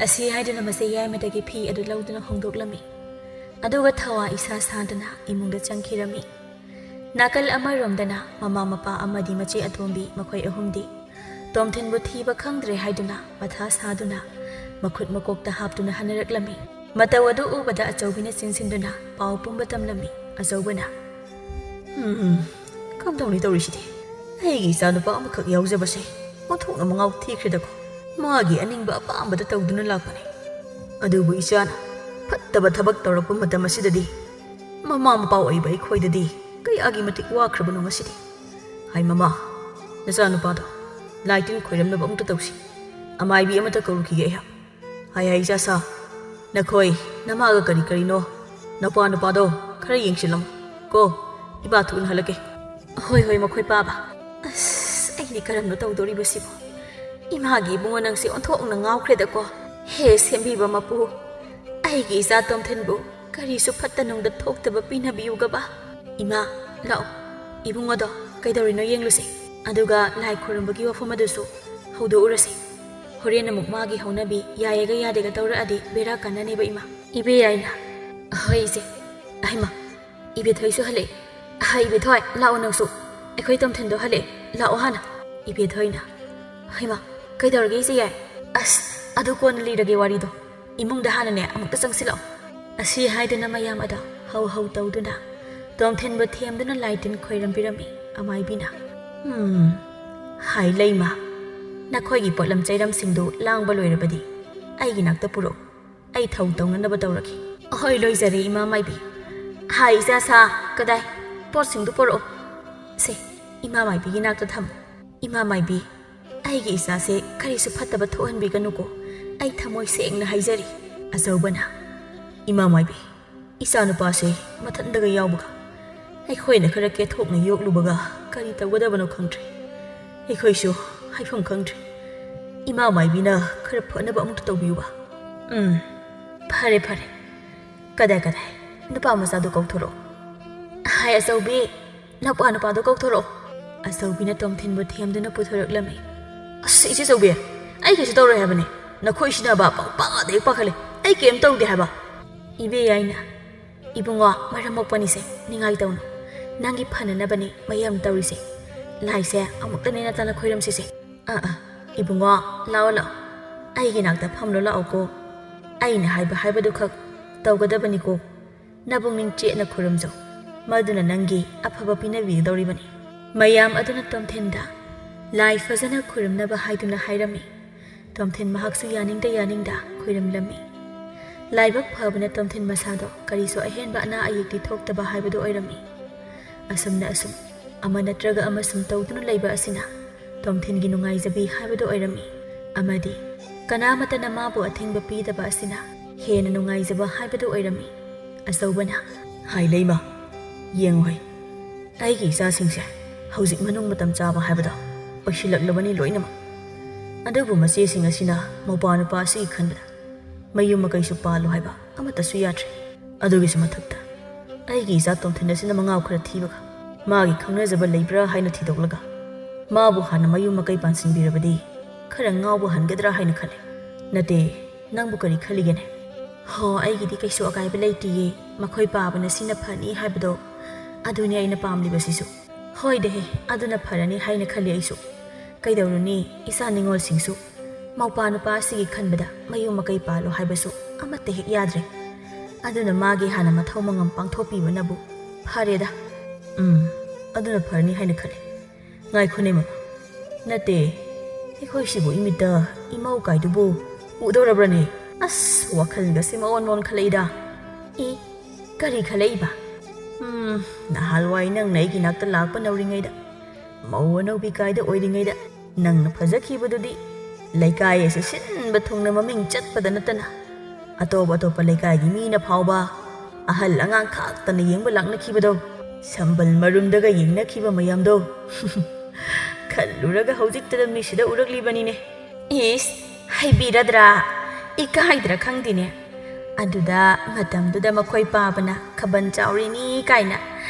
ꯑꯁꯤ ꯍꯥꯏꯗꯨꯅ ꯃꯆꯦ ꯌꯥꯏꯃꯗꯒꯤ ꯐꯤ ꯑꯗꯨ ꯂꯧꯗꯨꯅ ꯍꯣꯡꯗꯣꯛꯂꯝꯃꯤ꯫ ꯑꯗꯨꯒ ꯊꯋꯥ ꯏꯁꯥ ꯁꯥꯗꯅ ꯏꯃꯨꯡꯗ ꯆꯪꯈꯤꯔꯝꯃꯤ꯫ ꯅꯥꯀꯜ ꯑꯃꯔꯣꯝꯗꯅ ꯃꯃꯥ ꯃꯄꯥ ꯑꯃꯗꯤ ꯃꯆꯦ ꯑꯇꯣꯝꯕꯤ ꯃꯈꯣꯏ ꯑꯍꯨꯝꯗꯤ ꯇꯣꯝꯊꯤꯟꯕꯨ ꯊꯤꯕ ꯈꯪꯗ꯭ꯔꯦ ꯍꯥꯏꯗꯨꯅ ꯃꯊꯥ ꯁꯥꯗꯨꯅ ꯃꯈꯨꯠ ꯃꯀꯣꯛꯇ ꯍꯥꯞꯇꯨꯅ ꯍꯟꯅꯔꯛꯂꯝꯃꯤ꯫ ꯃꯇꯧ ꯑꯗꯨ ꯎꯕꯗ ꯑꯆꯧꯕꯤꯅ ꯆꯤꯟꯁꯤꯟꯗꯨꯅ ꯄꯥꯎ ꯄꯨꯝꯕ ꯇꯝꯂꯝꯃꯤ꯫ ꯑꯆꯧꯕꯅ, "ꯎꯝ, ꯀꯝꯗꯧꯅꯤ ꯇꯧꯔꯤꯁꯤꯗꯤ? ꯑꯩꯒꯤ ꯏꯆꯥꯅꯨꯄꯥ ꯑꯃꯈꯛ ꯌꯥꯎꯖꯕꯁꯦ ꯑꯣꯟꯊꯣꯛꯅ ꯃꯉꯥꯎ ꯊꯤꯈ꯭ꯔꯦꯗꯀꯣ꯫ ꯃꯥꯒꯤ ꯑꯅꯤꯡꯕ ꯑꯄꯥꯝꯕꯗ ꯇꯧꯗꯨꯅ ꯂꯥꯛꯄꯅꯤ꯫ ꯑꯗꯨꯕꯨ ꯏꯆꯥꯅ ꯐꯠꯇꯕ ꯊꯕꯛ ꯇꯧꯔꯛꯄ ꯃꯇꯝ ꯑꯁꯤꯗꯗꯤ ꯃꯃꯥ ꯃꯄꯥ ꯑꯣꯏꯕ ꯑꯩꯈꯣꯏꯗꯗꯤ ꯀꯌꯥꯒꯤ ꯃꯇꯤꯛ ꯋꯥꯈ꯭ꯔꯕꯅꯣ ꯉꯁꯤꯗꯤ꯫ ꯍꯥꯏ ꯃꯃꯥ, ꯅꯆꯥꯅꯨꯄꯥꯗꯣ ꯂꯥꯏ ꯇꯤꯟ ꯈꯣꯏꯔꯝꯅꯕ ꯑꯃꯨꯛꯇ ꯇꯧꯁꯤ꯫ ꯑꯃꯥꯏꯕꯤ ꯑꯃꯇ ꯀꯧꯔꯨꯈꯤꯒꯦ ꯑꯩꯍꯥꯛ꯫ ꯍꯥꯏ ꯍꯥꯏ ꯏꯆꯥ ꯁꯥ, ꯅꯈꯣꯏ ꯅꯃꯥꯒ ꯀꯔꯤ ꯀꯔꯤꯅꯣ ꯅꯄꯥ ꯅꯨꯄꯥꯗꯣ ꯈꯔ ꯌꯦꯡꯁꯤꯜꯂꯝꯃꯨ ꯀꯣ꯫ ꯏꯄꯥ ꯊꯨꯅ ꯍꯜꯂꯛꯀꯦ꯫ ꯍꯣꯏ ꯍꯣꯏ ꯃꯈꯣꯏ ꯄꯥꯕ꯫ ꯑꯁ, ꯑꯩꯗꯤ ꯀꯔꯝꯅ ꯇꯧꯗꯣꯔꯤꯕꯁꯤꯕꯣ? ꯏꯃꯥꯒꯤ ꯏꯕꯨꯡꯉꯣ ꯅꯪꯁꯦ ꯑꯣꯟꯊꯣꯛꯅ ꯉꯥꯎꯈ꯭ꯔꯦꯗꯀꯣ꯫ ꯍꯦ ꯁꯦꯝꯕꯤꯕ ꯃꯄꯨ, ꯑꯩꯒꯤ ꯏꯆꯥ ꯇꯣꯝꯊꯤꯟꯕꯨ ꯀꯔꯤꯁꯨ ꯐꯠꯇ ꯅꯨꯡꯗ ꯊꯣꯛꯇꯕ ꯄꯤꯅꯕꯤꯌꯨꯒꯕ꯫ ꯏꯃꯥ, ꯂꯥꯛꯑꯣ, ꯏꯕꯨꯡꯉꯣꯗꯣ ꯀꯩꯗꯧꯔꯤꯅꯣ ꯌꯦꯡꯂꯨꯁꯦ꯫ ꯑꯗꯨꯒ ꯂꯥꯏ ꯈꯣꯏꯔꯝꯕꯒꯤ ꯋꯥꯐꯝ ꯑꯗꯨꯁꯨ ꯍꯧꯗꯣꯛꯎꯔꯁꯦ꯫ ꯍꯣꯔꯦꯟ ꯑꯃꯨꯛ ꯃꯥꯒꯤ ꯍꯧꯅꯕꯤ ꯌꯥꯏꯌꯦꯒ ꯌꯥꯗꯦꯒ ꯇꯧꯔꯛꯑꯗꯤ ꯕꯦꯔꯥ ꯀꯥꯟꯅꯅꯦꯕ ꯏꯃꯥ꯫ ꯏꯕꯦ ꯌꯥꯏꯅ, "ꯍꯣꯏ ꯏꯆꯦ꯫ ꯑꯍꯩꯃ, ꯏꯕꯦꯊꯣꯏꯁꯨ ꯍꯜꯂꯛꯑꯦ꯫ ꯑꯍꯩ ꯏꯕꯦꯊꯣꯏ, ꯂꯥꯛꯑꯣ ꯅꯪꯁꯨ꯫ ꯑꯩꯈꯣꯏ ꯇꯣꯝꯊꯤꯟꯗꯣ ꯍꯜꯂꯛꯑꯦ꯫ ꯂꯥꯛꯑꯣ ꯍꯥꯟꯅ꯫" ꯏꯕꯦꯊꯣꯏꯅ, "ꯍꯩꯃ, ꯀꯩꯗꯧꯔꯒꯦ ꯏꯆꯦ ꯌꯥꯏ? ꯑꯁ, ꯑꯗꯨ ꯀꯣꯟꯅ ꯂꯤꯔꯒꯦ ꯋꯥꯔꯤꯗꯣ꯫ ꯏꯃꯨꯡꯗ ꯍꯥꯟꯅꯅꯦ ꯑꯃꯨꯛꯇ ꯆꯪꯁꯤꯜꯂꯛꯑꯣ꯫" ꯑꯁꯤ ꯍꯥꯏꯗꯨꯅ ꯃꯌꯥꯝ ꯑꯗꯣ ꯍꯧ ꯍꯧ ꯇꯧꯗꯨꯅ ꯇꯣꯝꯊꯤꯟꯕꯨ ꯊꯦꯝꯗꯨꯅ ꯂꯥꯏ ꯇꯤꯟ ꯈꯣꯏꯔꯝꯕꯤꯔꯝꯃꯤ ꯑꯃꯥꯏꯕꯤꯅ꯫ "ꯎꯝ, ꯍꯥꯏ ꯂꯩꯃ, ꯅꯈꯣꯏꯒꯤ ꯄꯣꯠꯂꯝ ꯆꯩꯔꯝꯁꯤꯡꯗꯨ ꯂꯥꯡꯕ ꯂꯣꯏꯔꯕꯗꯤ ꯑꯩꯒꯤ ꯅꯥꯛꯇ ꯄꯨꯔꯛꯎ꯫ ꯑꯩ ꯊꯧ ꯇꯧꯅꯅꯕ ꯇꯧꯔꯒꯦ꯫" "ꯑꯍꯣꯏ, ꯂꯣꯏꯖꯔꯦ ꯏꯃꯥ ꯃꯥꯏꯕꯤ꯫" "ꯍꯥꯏ ꯏꯆꯥ ꯁꯥ, ꯀꯗꯥꯏ? ꯄꯣꯠꯁꯤꯡꯗꯨ ꯄꯨꯔꯛꯑꯣ꯫ ꯁꯦ, ꯏꯃꯥ ꯃꯥꯏꯕꯤꯒꯤ ꯅꯥꯛꯇ ꯊꯝꯃꯨ꯫ ꯏꯃꯥ ꯃꯥꯏꯕꯤ, ꯑꯩꯒꯤ ꯏꯆꯥꯁꯦ ꯀꯔꯤꯁꯨ ꯐꯠꯇꯕ ꯊꯣꯛꯍꯟꯕꯤꯒꯅꯨꯀꯣ꯫ ꯑꯩ ꯊꯃꯣꯏ ꯁꯦꯡꯅ ꯍꯥꯏꯖꯔꯤ꯫" ꯑꯆꯧꯕꯅ, "ꯏꯃꯥ ꯃꯥꯏꯕꯤ, ꯏꯆꯥꯅꯨꯄꯥꯁꯦ ꯃꯊꯟꯗꯒ ꯌꯥꯎꯕꯒ ꯑꯩꯈꯣꯏꯅ ꯈꯔ ꯀꯦꯊꯣꯛꯅ ꯌꯣꯛꯂꯨꯕꯒ ꯀꯔꯤ ꯇꯧꯒꯗꯕꯅꯣ ꯈꯪꯗ꯭ꯔꯦ꯫ ꯑꯩꯈꯣꯏꯁꯨ ꯍꯥꯏꯐꯝ ꯈꯪꯗ꯭ꯔꯦ꯫ ꯏꯃꯥ ꯃꯥꯏꯕꯤꯅ ꯈꯔ ꯐꯅꯕ ꯑꯃꯨꯛꯇ ꯇꯧꯕꯤꯌꯨꯕ꯫" "ꯎꯝ, ꯐꯔꯦ, ꯐꯔꯦ꯫ ꯀꯗꯥꯏ, ꯀꯗꯥꯏ? ꯅꯨꯄꯥ ꯃꯆꯥꯗꯨ ꯀꯧꯊꯣꯔꯛꯑꯣ꯫" "ꯍꯥꯏ ꯑꯆꯧꯕꯤ, ꯅꯄꯥ ꯅꯨꯄꯥꯗꯣ ꯀꯧꯊꯣꯔꯛꯑꯣ꯫" ꯑꯆꯧꯕꯤꯅ ꯇꯣꯝꯊꯤꯟꯕꯨ ꯊꯦꯝꯗꯨꯅ ꯄꯨꯊꯣꯔꯛꯂꯝꯃꯤ꯫ "ꯑꯁ, ꯏꯆꯦ ꯑꯆꯧꯕꯤ, ꯑꯩ ꯀꯩꯁꯨ ꯇꯧꯔꯣꯏ ꯍꯥꯏꯕꯅꯦ꯫ ꯅꯈꯣꯏꯁꯤꯅꯕ ꯄꯪꯄꯥꯗ ꯍꯦꯛ ꯄꯥꯈꯠꯂꯦ꯫ ꯑꯩ ꯀꯩꯝ ꯇꯧꯗꯦ ꯍꯥꯏꯕ꯫" ꯏꯕꯦ ꯌꯥꯏꯅ, "ꯏꯕꯨꯡꯉꯣ, ꯃꯔꯝ ꯃꯣꯛꯄꯅꯤꯁꯦ, ꯅꯤꯡꯉꯥꯏ ꯇꯧꯅꯨ꯫ ꯅꯪꯒꯤ ꯐꯅꯅꯕꯅꯤ ꯃꯌꯥꯝ ꯇꯧꯔꯤꯁꯦ꯫ ꯂꯥꯏꯁꯦ ꯑꯃꯨꯛꯇꯅꯦ ꯅꯇꯥꯅ ꯈꯣꯏꯔꯝꯁꯤꯁꯦ꯫ ꯑꯥ ꯑꯥ, ꯏꯕꯨꯡꯉꯣ, ꯂꯥꯛꯑꯣ ꯂꯥꯛꯑꯣ, ꯑꯩꯒꯤ ꯅꯥꯛꯇ ꯐꯝꯂꯣ ꯂꯥꯛꯑꯣꯀꯣ꯫ ꯑꯩꯅ ꯍꯥꯏꯕ ꯍꯥꯏꯕꯗꯨꯈꯛ ꯇꯧꯒꯗꯕꯅꯤꯀꯣ꯫ ꯅꯕꯨꯛꯅꯤꯡ ꯆꯦꯠꯅ ꯈꯨꯔꯨꯝꯖꯧ, ꯃꯗꯨꯅ ꯅꯪꯒꯤ ꯑꯐꯕ ꯄꯤꯅꯕꯤꯒꯗꯧꯔꯤꯕꯅꯤ꯫ ꯃꯌꯥꯝ ꯑꯗꯨꯅ ꯇꯣꯝꯊꯤꯟꯗ ꯂꯥꯏ ꯐꯖꯅ ꯈꯨꯔꯨꯝꯅꯕ ꯍꯥꯏꯗꯨꯅ ꯍꯥꯏꯔꯝꯃꯤ꯫ ꯇꯣꯝꯊꯤꯟ ꯃꯍꯥꯛꯁꯨ ꯌꯥꯅꯤꯡꯗ ꯌꯥꯅꯤꯡꯗ ꯈꯨꯔꯨꯝꯂꯝꯃꯤ꯫ ꯂꯥꯏꯕꯛ ꯐꯕꯅ ꯇꯣꯝꯊꯤꯟ ꯃꯁꯥꯗꯣ ꯀꯔꯤꯁꯨ ꯑꯍꯦꯟꯕ ꯑꯅꯥ ꯑꯌꯦꯛꯇꯤ ꯊꯣꯛꯇꯕ ꯍꯥꯏꯕꯗꯨ ꯑꯣꯏꯔꯝꯃꯤ꯫ ꯑꯁꯨꯝꯅ ꯑꯁꯨꯝ ꯑꯃ ꯅꯠꯇ꯭ꯔꯒ ꯑꯃ ꯁꯨꯝ ꯇꯧꯗꯨꯅ ꯂꯩꯕ ꯑꯁꯤꯅ ꯇꯣꯝꯊꯤꯟꯒꯤ ꯅꯨꯡꯉꯥꯏꯖꯕꯤ ꯍꯥꯏꯕꯗꯨ ꯑꯣꯏꯔꯝꯃꯤ꯫ ꯑꯃꯗꯤ ꯀꯅꯥꯃꯠꯇꯅ ꯃꯥꯕꯨ ꯑꯊꯤꯡꯕ ꯄꯤꯗꯕ ꯑꯁꯤꯅ ꯍꯦꯟꯅ ꯅꯨꯡꯉꯥꯏꯖꯕ ꯍꯥꯏꯕꯗꯨ ꯑꯣꯏꯔꯝꯃꯤ꯫ ꯑꯆꯧꯕꯅ, "ꯍꯥꯏ ꯂꯩꯃ, ꯌꯦꯡꯉꯨ ꯍꯩ, ꯑꯩꯒꯤ ꯏꯆꯥꯁꯤꯡꯁꯦ ꯍꯧꯖꯤꯛ ꯃꯅꯨꯡ ꯃꯇꯝ ꯆꯥꯕ ꯍꯥꯏꯕꯗꯣ ꯑꯣꯏꯁꯤꯜꯂꯛꯂꯕꯅꯤ ꯂꯣꯏꯅꯃꯛ꯫ ꯑꯗꯨꯕꯨ ꯃꯆꯦꯁꯤꯡ ꯑꯁꯤꯅ ꯃꯧꯄ꯭ꯋꯥ ꯅꯨꯄꯥ ꯑꯁꯤꯒꯤ ꯈꯟꯕꯗ ꯃꯌꯨꯝ ꯃꯀꯩꯁꯨ ꯄꯥꯜꯂꯨ ꯍꯥꯏꯕ ꯑꯃꯠꯇꯁꯨ ꯌꯥꯗ꯭ꯔꯦ꯫ ꯑꯗꯨꯒꯤꯁꯨ ꯃꯊꯛꯇ ꯑꯩꯒꯤ ꯏꯆꯥ ꯇꯣꯝꯊꯤꯟ ꯑꯁꯤꯅ ꯃꯉꯥꯎ ꯈꯔ ꯊꯤꯕꯒ ꯃꯥꯒꯤ ꯈꯪꯅꯖꯕ ꯂꯩꯕ꯭ꯔꯥ ꯍꯥꯏꯅ ꯊꯤꯗꯣꯛꯂꯒ ꯃꯥꯕꯨ ꯍꯥꯟꯅ ꯃꯌꯨꯝ ꯃꯀꯩ ꯄꯥꯟꯁꯤꯟꯕꯤꯔꯕꯗꯤ ꯈꯔ ꯉꯥꯎꯕ ꯍꯟꯒꯗ꯭ꯔꯥ ꯍꯥꯏꯅ ꯈꯜꯂꯦ꯫ ꯅꯠꯇꯦ, ꯅꯪꯕꯨ ꯀꯔꯤ ꯈꯜꯂꯤꯒꯦꯅꯦ?" "ꯍꯣ, ꯑꯩꯒꯤꯗꯤ ꯀꯩꯁꯨ ꯑꯀꯥꯏꯕ ꯂꯩꯇꯤꯌꯦ, ꯃꯈꯣꯏ ꯄꯥꯕꯅ ꯁꯤꯅ ꯐꯅꯤ ꯍꯥꯏꯕꯗꯣ, ꯑꯗꯨꯅꯤ ꯑꯩꯅ ꯄꯥꯝꯂꯤꯕꯁꯤꯁꯨ꯫ ꯍꯣꯏꯗꯍꯦ, ꯑꯗꯨꯅ ꯐꯔꯅꯤ ꯍꯥꯏꯅ ꯈꯜꯂꯤ ꯑꯩꯁꯨ꯫ ꯀꯩꯗꯧꯔꯨꯅꯤ, ꯏꯆꯥ ꯅꯤꯉꯣꯜꯁꯤꯡꯁꯨ ꯃꯧꯄꯥ ꯅꯨꯄꯥ ꯑꯁꯤꯒꯤ ꯈꯟꯕꯗ ꯃꯌꯨꯝ ꯃꯀꯩ ꯄꯥꯜꯂꯣ ꯍꯥꯏꯕꯁꯨ ꯑꯃꯠꯇ ꯍꯦꯛ ꯌꯥꯗ꯭ꯔꯦ꯫ ꯑꯗꯨꯅ ꯃꯥꯒꯤ ꯍꯥꯟꯅ ꯃꯊꯧ ꯃꯉꯝ ꯄꯥꯡꯊꯣꯛꯄꯤꯕꯅꯕꯨ ꯐꯔꯦꯗ꯫" "ꯎꯝ, ꯑꯗꯨꯅ ꯐꯔꯅꯤ ꯍꯥꯏꯅ ꯈꯜꯂꯤ꯫ ꯉꯥꯏꯈꯣꯅꯦ ꯃꯃꯥ, ꯅꯠꯇꯦ, ꯑꯩꯈꯣꯏꯁꯤꯕꯨ ꯏꯃꯤꯠꯇ ꯏꯃꯧ ꯀꯥꯏꯗꯨꯕꯨ ꯎꯗꯧꯔꯕ꯭ꯔꯅꯦ? ꯑꯁ, ꯋꯥꯈꯜꯒꯁꯤ ꯃꯑꯣꯟ ꯃꯑꯣꯟ ꯈꯜꯂꯛꯏꯗ꯫" "ꯏ, ꯀꯔꯤ ꯈꯜꯂꯛꯏꯕ?" "ꯎꯝ, ꯅꯍꯥꯟꯋꯥꯏ ꯅꯪꯅ ꯑꯩꯒꯤ ꯅꯥꯛꯇ ꯂꯥꯛꯄ ꯅꯧꯔꯤꯉꯩꯗ, ꯃꯧ ꯑꯅꯧꯕꯤ ꯀꯥꯏꯗ ꯑꯣꯏꯔꯤꯉꯩꯗ ꯅꯪꯅ ꯐꯖꯈꯤꯕꯗꯨꯗꯤ ꯂꯩꯀꯥꯏ ꯑꯁꯤ ꯁꯤꯟꯕ ꯊꯨꯡꯅ ꯃꯃꯤꯡ ꯆꯠꯄꯗ ꯅꯠꯇꯅ ꯑꯇꯣꯞ ꯑꯇꯣꯞꯄ ꯂꯩꯀꯥꯏꯒꯤ ꯃꯤꯅ ꯐꯥꯎꯕ ꯑꯍꯜ ꯑꯉꯥꯡ ꯈꯥꯛꯇꯅ ꯌꯦꯡꯕ ꯂꯥꯛꯅꯈꯤꯕꯗꯣ ꯁꯝꯕꯜ ꯃꯔꯨꯝꯗꯒ ꯌꯦꯡꯅꯈꯤꯕ ꯃꯌꯥꯝꯗꯣ ꯈꯜꯂꯨꯔꯒ ꯍꯧꯖꯤꯛꯇꯗ ꯃꯤꯁꯤꯗ ꯎꯔꯛꯂꯤꯕꯅꯤꯅꯦ꯫" "ꯏꯁ, ꯍꯩꯕꯤꯔꯗ꯭ꯔꯥ? ꯏꯀꯥꯏꯗ꯭ꯔꯥ ꯈꯪꯗꯦꯅꯦ꯫ ꯑꯗꯨꯗ ꯃꯇꯝꯗꯨꯗ ꯃꯈꯣꯏ ꯄꯥꯕꯅ ꯈꯕꯟ ꯆꯥꯎꯔꯤꯅꯤ ꯀꯥꯏꯅ